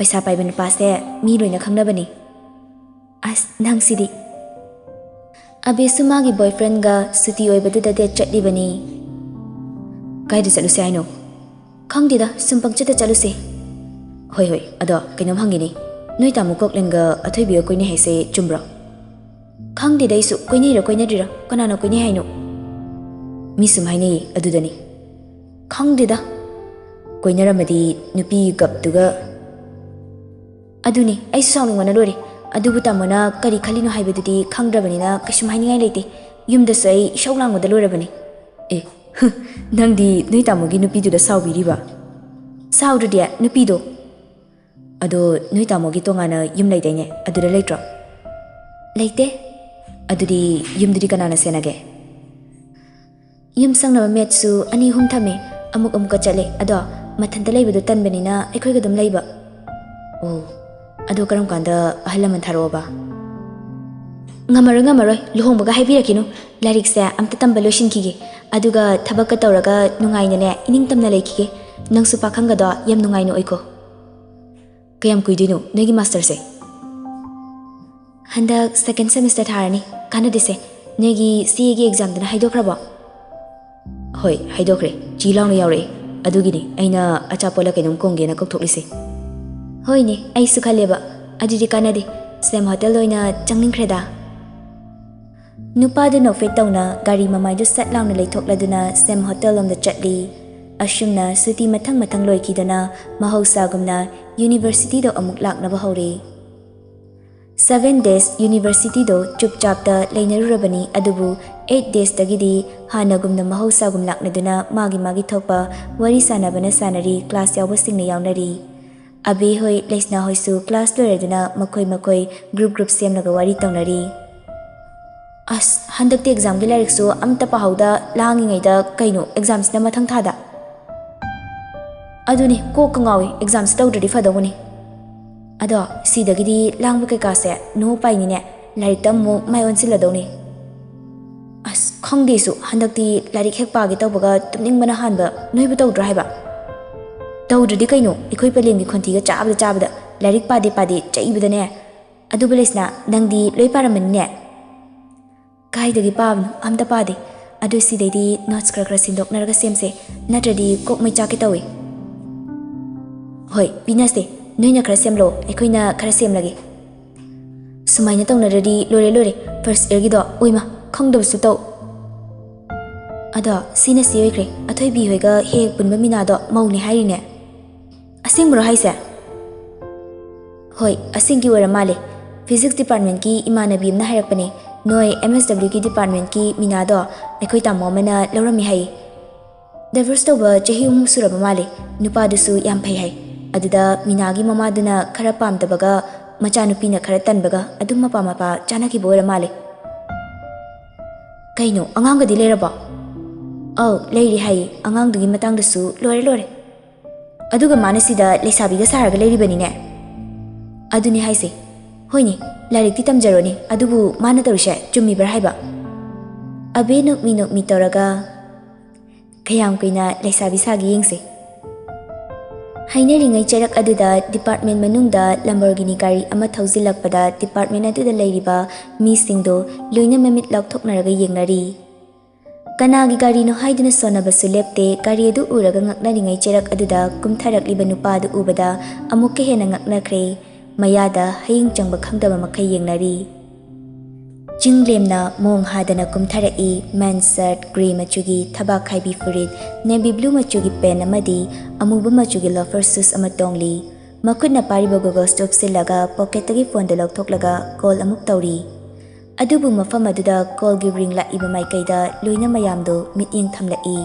"ꯄꯩꯁꯥ ꯄꯥꯏꯕ ꯅꯨꯄꯥꯁꯦ ꯃꯤ ꯂꯣꯏꯅ ꯈꯪꯅꯕꯅꯤ꯫" "ꯑꯁ, ꯅꯪꯁꯤꯗꯤ꯫" ꯑꯕꯦꯁꯁꯨ ꯃꯥꯒꯤ boyfriendꯒ ꯁꯨꯇꯤ ꯑꯣꯏꯕꯗꯨꯗ date ꯆꯠꯂꯤꯕꯅꯤ꯫ ꯀꯥꯏꯗ ꯆꯠꯂꯨꯁꯦ ꯍꯥꯏꯅꯣ? ꯈꯪꯗꯦꯗ, ꯁꯨꯝ ꯄꯪꯆꯠꯇ ꯆꯠꯂꯨꯁꯦ꯫ ꯍꯣꯏ ꯍꯣꯏ, ꯑꯗꯣ ꯀꯩꯅꯣꯝ ꯍꯪꯒꯦꯅꯦ, ꯅꯣꯏ ꯇꯥꯃꯣ ꯀꯣꯛꯂꯦꯟꯒ ꯑꯊꯣꯏꯕꯤꯒ ꯀꯣꯏꯅꯩ ꯍꯥꯏꯁꯦ ꯆꯨꯝꯕ꯭ꯔꯣ? ꯈꯪꯗꯦꯗ ꯑꯩꯁꯨ, ꯀꯣꯏꯅꯩꯔ ꯀꯣꯏꯅꯗ꯭ꯔꯤꯔ, ꯀꯅꯥꯅ ꯀꯣꯏꯅꯩ ꯍꯥꯏꯅꯣ? ꯃꯤ ꯁꯨꯝ ꯍꯥꯏꯅꯩꯌꯦ ꯑꯗꯨꯗꯅꯤ꯫ ꯈꯪꯗꯦꯗ, ꯀꯣꯏꯅꯔꯝꯃꯗꯤ ꯅꯨꯄꯤ ꯒꯞꯇꯨꯒ꯫ ꯑꯗꯨꯅꯤ ꯑꯩꯁꯨ ꯁꯥꯎꯅꯤꯡꯕꯅ ꯂꯣꯏꯔꯦ꯫ ꯑꯗꯨꯕꯨ ꯇꯥꯃꯣꯅ ꯀꯔꯤ ꯈꯜꯂꯤꯅꯣ ꯍꯥꯏꯕꯗꯨꯗꯤ ꯈꯪꯗ꯭ꯔꯕꯅꯤꯅ ꯀꯩꯁꯨꯝ ꯍꯥꯏꯅꯤꯡꯉꯥꯏ ꯂꯩꯇꯦ꯫ ꯌꯨꯝꯗꯁꯨ ꯑꯩ ꯏꯁꯧ ꯂꯥꯡꯕꯗ ꯂꯣꯏꯔꯕꯅꯤ꯫ ꯑꯦ, ꯅꯪꯗꯤ ꯅꯣꯏ ꯇꯥꯃꯣꯒꯤ ꯅꯨꯄꯤꯗꯨꯗ ꯁꯥꯎꯕꯤꯔꯤꯕ? ꯁꯥꯎꯗ꯭ꯔꯗꯤ ꯅꯨꯄꯤꯗꯣ꯫ ꯑꯗꯣ ꯅꯣꯏ ꯇꯥꯃꯣꯒꯤ ꯇꯣꯉꯥꯟꯅ ꯌꯨꯝ ꯂꯩꯗꯥꯏꯅꯦ, ꯑꯗꯨꯗ ꯂꯩꯇ꯭ꯔꯣ? ꯂꯩꯇꯦ꯫ ꯑꯗꯨꯗꯤ ꯌꯨꯝꯗꯨꯗꯤ ꯀꯅꯥꯅ ꯁꯦꯟꯅꯒꯦ? ꯌꯨꯝ ꯁꯪꯅꯕ maidꯁꯨ ꯑꯅꯤ ꯑꯍꯨꯝ ꯊꯝꯃꯦ, ꯑꯃꯨꯛ ꯑꯃꯨꯛꯀ ꯆꯠꯂꯦ꯫ ꯑꯗꯣ ꯃꯊꯟꯇ ꯂꯩꯕꯗꯣ ꯇꯟꯕꯅꯤꯅ ꯑꯩꯈꯣꯏꯒ ꯑꯗꯨꯝ ꯂꯩꯕ꯫ ꯑꯣ, ꯑꯗꯣ ꯀꯔꯝ ꯀꯥꯟꯗ ꯑꯍꯜ ꯂꯃꯟ ꯊꯥꯔꯛꯑꯣꯕ? ꯉꯝꯃꯔꯣꯏ, ꯉꯝꯃꯔꯣꯏ, ꯂꯨꯍꯣꯡꯕꯒ ꯍꯥꯏꯕꯤꯔꯛꯈꯤꯅꯨ꯫ ꯂꯥꯏꯔꯤꯛꯁꯦ ꯑꯝꯇ ꯇꯝꯕ ꯂꯣꯏꯁꯤꯟꯈꯤꯒꯦ, ꯑꯗꯨꯒ ꯊꯕꯛꯀ ꯇꯧꯔꯒ ꯅꯨꯡꯉꯥꯏꯅꯅꯦ, ꯏꯅꯤꯡ ꯇꯝꯅ ꯂꯩꯈꯤꯒꯦ꯫ ꯅꯪꯁꯨ ꯄꯥꯈꯪꯒꯗꯣ ꯌꯥꯝ ꯅꯨꯡꯉꯥꯏꯅ ꯑꯣꯏꯈꯣ꯫ ꯀꯌꯥꯝ ꯀꯨꯏꯗꯣꯏꯅꯣ ꯅꯣꯏꯒꯤ masterꯁꯦ? ꯍꯟꯗꯛ second semester ꯊꯥꯔꯅꯤ꯫ ꯀꯥꯟꯅꯗꯦꯁꯦ, ꯅꯣꯏꯒꯤ CAꯒꯤ examꯗꯨꯅ ꯍꯥꯏꯗꯣꯛꯈ꯭ꯔꯕꯣ? ꯍꯣꯏ, ꯍꯥꯏꯗꯣꯛꯈ꯭ꯔꯦ꯫ ꯆꯤ ꯂꯥꯎꯅ ꯌꯥꯎꯔꯛꯑꯦ꯫ ꯑꯗꯨꯒꯤꯅꯤ ꯑꯩꯅ ꯑꯆꯥꯄꯣꯠꯂ ꯀꯩꯅꯣꯝ ꯀꯣꯡꯒꯦꯅ ꯀꯧꯊꯣꯛꯂꯤꯁꯦ꯫ ꯍꯣꯏꯅꯦ, ꯑꯩꯁꯨ ꯈꯜꯂꯦꯕ꯫ ꯑꯗꯨꯗꯤ ꯀꯥꯟꯅꯗꯦ, ꯁꯦꯝ ꯍꯣꯇꯦꯜꯗ ꯑꯣꯏꯅ ꯆꯪꯅꯤꯡꯈ꯭ꯔꯦꯗ꯫ ꯅꯨꯄꯥꯗꯨ ꯅꯣꯛꯐꯦꯠ ꯇꯧꯅ ꯒꯥꯔꯤ ꯃꯃꯥꯏꯗꯨ ꯁꯠ ꯂꯥꯎꯅ ꯂꯩꯊꯣꯛꯂꯗꯨꯅ ꯁꯦꯝ ꯍꯣꯇꯦꯜ ꯂꯣꯝꯗ ꯆꯠꯂꯤ꯫ ꯑꯁꯨꯝꯅ ꯁꯨꯇꯤ ꯃꯊꯪ ꯃꯊꯪ ꯂꯣꯏꯈꯤꯗꯨꯅ ꯃꯍꯧꯁꯥꯒꯨꯝꯅ universityꯗ ꯑꯃꯨꯛ ꯂꯥꯛꯅꯕ ꯍꯧꯔꯦ꯫ Seven days universityꯗꯣ ꯆꯨꯞꯆꯥꯞꯇ ꯂꯩꯅꯔꯨꯔꯕꯅꯤ, ꯑꯗꯨꯕꯨ eight daysꯇꯒꯤꯗꯤ ꯍꯥꯟꯅꯒꯨꯝꯅ ꯃꯍꯧꯁꯥꯒꯨꯝ ꯂꯥꯛꯅꯗꯨꯅ ꯃꯥꯒꯤ ꯃꯥꯒꯤ ꯊꯣꯛꯄ ꯋꯥꯔꯤ ꯁꯥꯟꯅꯕꯅ ꯁꯥꯟꯅꯔꯤ, class ꯌꯥꯎꯕꯁꯤꯡꯅ ꯌꯥꯎꯅꯔꯤ꯫ ꯑꯕꯦ ꯍꯣꯏ, ꯂꯩꯁꯅꯥ ꯍꯣꯏꯁꯨ class ꯂꯣꯏꯔꯗꯨꯅ ꯃꯈꯣꯏ ꯃꯈꯣꯏ group group ꯁꯦꯝꯂꯒ ꯋꯥꯔꯤ ꯇꯧꯅꯔꯤ꯫ ꯑꯁ, ꯍꯟꯗꯛꯇꯤ examꯒꯤ ꯂꯥꯏꯔꯤꯛꯁꯨ ꯑꯝꯇ ꯄꯥꯍꯧꯗ ꯂꯥꯡꯉꯤꯉꯩꯗ ꯀꯩꯅꯣ examꯁꯤꯅ ꯃꯊꯪ ꯊꯥꯗ? ꯑꯗꯨꯅꯤ, ꯀꯣꯛꯀ ꯉꯥꯎꯏ, examꯁꯤ ꯇꯧꯗ꯭ꯔꯗꯤ ꯐꯗꯧꯕꯅꯤ꯫ ꯑꯗꯣ ꯁꯤꯗꯒꯤꯗꯤ ꯂꯥꯡꯕ ꯀꯩꯀꯥꯁꯦ no ꯎꯄꯥꯏꯅꯤꯅꯦ, ꯂꯥꯏꯔꯤꯛꯇ ꯑꯃꯨꯛ ꯃꯥꯏ ꯑꯣꯟꯁꯤꯜꯂꯗꯧꯅꯤ꯫ ꯑꯁ, ꯈꯪꯗꯦꯁꯨ, ꯍꯟꯗꯛꯇꯤ ꯂꯥꯏꯔꯤꯛ ꯍꯦꯛ ꯄꯥꯒꯦ ꯇꯧꯕꯒ ꯇꯨꯝꯅꯤꯡꯕꯅ ꯍꯥꯟꯕ꯫ ꯅꯣꯏꯕꯨ ꯇꯧꯗ꯭ꯔꯣ ꯍꯥꯏꯕ? ꯇꯧꯗ꯭ꯔꯗꯤ ꯀꯩꯅꯣ, ꯑꯩꯈꯣꯏ ꯄꯂꯦꯝꯒꯤ ꯈꯣꯟꯊꯤꯒ ꯆꯥꯕꯗ ꯆꯥꯕꯗ ꯂꯥꯏꯔꯤꯛ ꯄꯥꯗꯦ ꯄꯥꯗꯦ ꯆꯩꯕꯗꯅꯦ꯫ ꯑꯗꯨꯕꯨ ꯂꯩꯁꯅꯥ, ꯅꯪꯗꯤ ꯂꯣꯏ ꯄꯥꯔꯝꯃꯅꯤꯅꯦ? ꯀꯥꯏꯗꯒꯤ ꯄꯥꯕꯅꯣ? ꯑꯝꯇ ꯄꯥꯗꯦ꯫ ꯑꯗꯨ ꯁꯤꯗꯩꯗꯤ ꯅꯣꯠꯁ ꯈꯔ ꯈꯔ ꯁꯤꯟꯗꯣꯛꯅꯔꯒ ꯁꯦꯝꯁꯦ, ꯅꯠꯇ꯭ꯔꯗꯤ ꯀꯣꯛ ꯃꯩ ꯆꯥꯛꯀꯦ ꯇꯧꯏ꯫ ꯍꯣꯏ, ꯄꯤꯅꯁꯦ, ꯅꯣꯏꯅ ꯈꯔ ꯁꯦꯝꯂꯣ, ꯑꯩꯈꯣꯏꯅ ꯈꯔ ꯁꯦꯝꯂꯒꯦ꯫ ꯁꯨꯃꯥꯏꯅ ꯇꯧꯅꯔꯗꯤ ꯂꯣꯏꯔꯦ ꯂꯣꯏꯔꯦ, ꯐꯥꯔꯁ ꯏꯌꯔꯒꯤꯗꯣ꯫ ꯑꯣꯏꯃ, ꯈꯪꯗꯕꯁꯨ ꯇꯧ꯫ ꯑꯗꯣ ꯁꯤꯅ ꯁꯤ ꯑꯣꯏꯈ꯭ꯔꯦ, ꯑꯊꯣꯏꯕꯤ ꯍꯣꯏꯒ ꯍꯦꯛ ꯍꯦꯛ ꯄꯨꯟꯕ ꯃꯤꯅꯥꯗꯣ ꯃꯧꯅꯦ ꯍꯥꯏꯔꯤꯅꯦ꯫ ꯑꯁꯦꯡꯕꯔꯣ ꯍꯥꯏꯁꯦ? ꯍꯣꯏ, ꯑꯁꯦꯡꯒꯤ ꯑꯣꯏꯔ ꯃꯥꯜꯂꯦ꯫ ꯐꯤꯖꯤꯛꯁ ꯗꯤꯄꯥꯔꯠꯃꯦꯟꯠꯀꯤ ꯏꯃꯥꯟꯅꯕꯤ ꯑꯃꯅ ꯍꯥꯏꯔꯛꯄꯅꯦ, ꯅꯣꯏ ꯑꯦꯝ ꯑꯦꯁ ꯗꯕ꯭ꯂꯤꯎꯒꯤ ꯗꯤꯄꯥꯔꯠꯃꯦꯟꯠꯀꯤ ꯃꯤꯅꯥꯗꯣ ꯑꯩꯈꯣꯏ ꯇꯥꯃꯣ ꯑꯃꯅ ꯂꯧꯔꯝꯃꯤ ꯍꯥꯏꯌꯦ꯫ ꯗꯥꯏꯚꯣꯔꯁ ꯇꯧꯕ ꯆꯍꯤ ꯑꯍꯨꯝ ꯁꯨꯔꯕ ꯃꯥꯜꯂꯦ꯫ ꯅꯨꯄꯥꯗꯨꯁꯨ ꯌꯥꯝ ꯐꯩ ꯍꯥꯏ꯫ ꯑꯗꯨꯗ ꯃꯤꯅꯥꯒꯤ ꯃꯃꯥꯗꯨꯅ ꯈꯔ ꯄꯥꯝꯗꯕꯒ, ꯃꯆꯥꯅꯨꯄꯤꯅ ꯈꯔ ꯇꯟꯕꯒ ꯑꯗꯨꯝ ꯃꯄꯥ ꯃꯄꯥ ꯆꯥꯅꯈꯤꯕ ꯑꯣꯏꯔ ꯃꯥꯜꯂꯦ꯫ ꯀꯩꯅꯣ, ꯑꯉꯥꯡꯒꯗꯤ ꯂꯩꯔꯕꯣ? ꯑꯧ, ꯂꯩꯔꯦ ꯍꯥꯏꯌꯦ꯫ ꯑꯉꯥꯡꯗꯨꯒꯤ ꯃꯇꯥꯡꯗꯁꯨ ꯂꯣꯏꯔꯦ ꯂꯣꯏꯔꯦ꯫ ꯑꯗꯨꯒ ꯃꯥꯅ ꯁꯤꯗ ꯂꯩꯁꯥꯕꯤꯒ ꯁꯥꯔꯒ ꯂꯩꯔꯤꯕꯅꯤꯅꯦ꯫ ꯑꯗꯨꯅꯦ ꯍꯥꯏꯁꯦ꯫ ꯍꯣꯏꯅꯦ, ꯂꯥꯏꯔꯤꯛꯇꯤ ꯇꯝꯖꯔꯣꯅꯦ, ꯑꯗꯨꯕꯨ ꯃꯥꯅ ꯇꯧꯔꯤꯁꯦ ꯆꯨꯝꯃꯤꯕ꯭ꯔꯥ ꯍꯥꯏꯕ? ꯑꯕꯦ, ꯅꯣꯛꯃꯤ ꯅꯣꯛꯃꯤ ꯇꯧꯔꯒ꯫ ꯀꯌꯥꯝ ꯀꯨꯏꯅ ꯂꯩꯁꯥꯕꯤ ꯁꯥꯒꯦ ꯌꯦꯡꯁꯦ꯫ ꯍꯥꯏꯅꯔꯤꯉꯩ ꯆꯩꯔꯛ ꯑꯗꯨꯗ ꯗꯤꯄꯥꯔꯠꯃꯦꯟꯠ ꯃꯅꯨꯡꯗ ꯂꯝꯕꯣꯔꯒꯤꯅꯤ ꯒꯥꯔꯤ ꯑꯃ ꯊꯧꯖꯤꯜꯂꯛꯄꯗ ꯗꯤꯄꯥꯔꯠꯃꯦꯟꯠ ꯑꯗꯨꯗ ꯂꯩꯔꯤꯕ ꯃꯤꯁꯤꯡꯗꯨ ꯂꯣꯏꯅ ꯃꯃꯤꯠ ꯂꯥꯎꯊꯣꯛꯅꯔꯒ ꯌꯦꯡꯅꯔꯤ꯫ ꯀꯅꯥꯒꯤ ꯒꯥꯔꯤꯅꯣ ꯍꯥꯏꯗꯨꯅ ꯁꯣꯟꯅꯕꯁꯨ ꯂꯦꯞꯇꯦ꯫ ꯒꯥꯔꯤ ꯑꯗꯨ ꯎꯔꯒ ꯉꯛꯅꯔꯤꯉꯩ ꯆꯩꯔꯛ ꯑꯗꯨꯗ ꯀꯨꯝꯊꯔꯛꯂꯤꯕ ꯅꯨꯄꯥ ꯑꯗꯨ ꯎꯕꯗ ꯑꯃꯨꯛꯀ ꯍꯦꯟꯅ ꯉꯛꯅꯈ꯭ꯔꯦ꯫ ꯃꯌꯥꯗ ꯍꯌꯤꯡ ꯆꯪꯕ ꯈꯪꯗꯕ ꯃꯈꯩ ꯌꯦꯡꯅꯔꯤ꯫ ꯆꯤꯡ ꯂꯦꯝꯅ ꯃꯣꯡ ꯍꯥꯗꯅ ꯀꯨꯝꯊꯔꯛꯏ꯫ ꯃꯦꯟ ꯁꯔꯠ, ꯒ꯭ꯔꯦ ꯃꯆꯨꯒꯤ ꯊꯕꯥꯛ ꯈꯥꯏꯕꯤ ꯐꯨꯔꯤꯠ, ꯅꯦꯚꯤ ꯕ꯭ꯂꯨ ꯃꯆꯨꯒꯤ ꯄꯦꯟ ꯑꯃꯗꯤ ꯑꯃꯨꯕ ꯃꯆꯨꯒꯤ ꯂꯣꯐꯔ ꯁꯨꯁ ꯑꯃ ꯇꯣꯡꯂꯤ꯫ ꯃꯈꯨꯠꯅ ꯄꯥꯏꯔꯤꯕ ꯒꯣꯒꯜꯁꯇꯨ ꯎꯞꯁꯤꯜꯂꯒ ꯄꯣꯀꯦꯠꯇꯒꯤ ꯐꯣꯟꯗꯨ ꯂꯧꯊꯣꯛꯂꯒ ꯀꯣꯜ ꯑꯃꯨꯛ ꯇꯧꯔꯤ꯫ ꯑꯗꯨꯕꯨ ꯃꯐꯝ ꯑꯗꯨꯗ ꯀꯣꯜꯒꯤ ꯔꯤꯡ ꯂꯥꯛꯏꯕ ꯃꯥꯏꯀꯩꯗ ꯂꯣꯏꯅ ꯃꯌꯥꯝꯗꯨ ꯃꯤꯠꯌꯦꯡ ꯊꯝꯂꯛꯏ꯫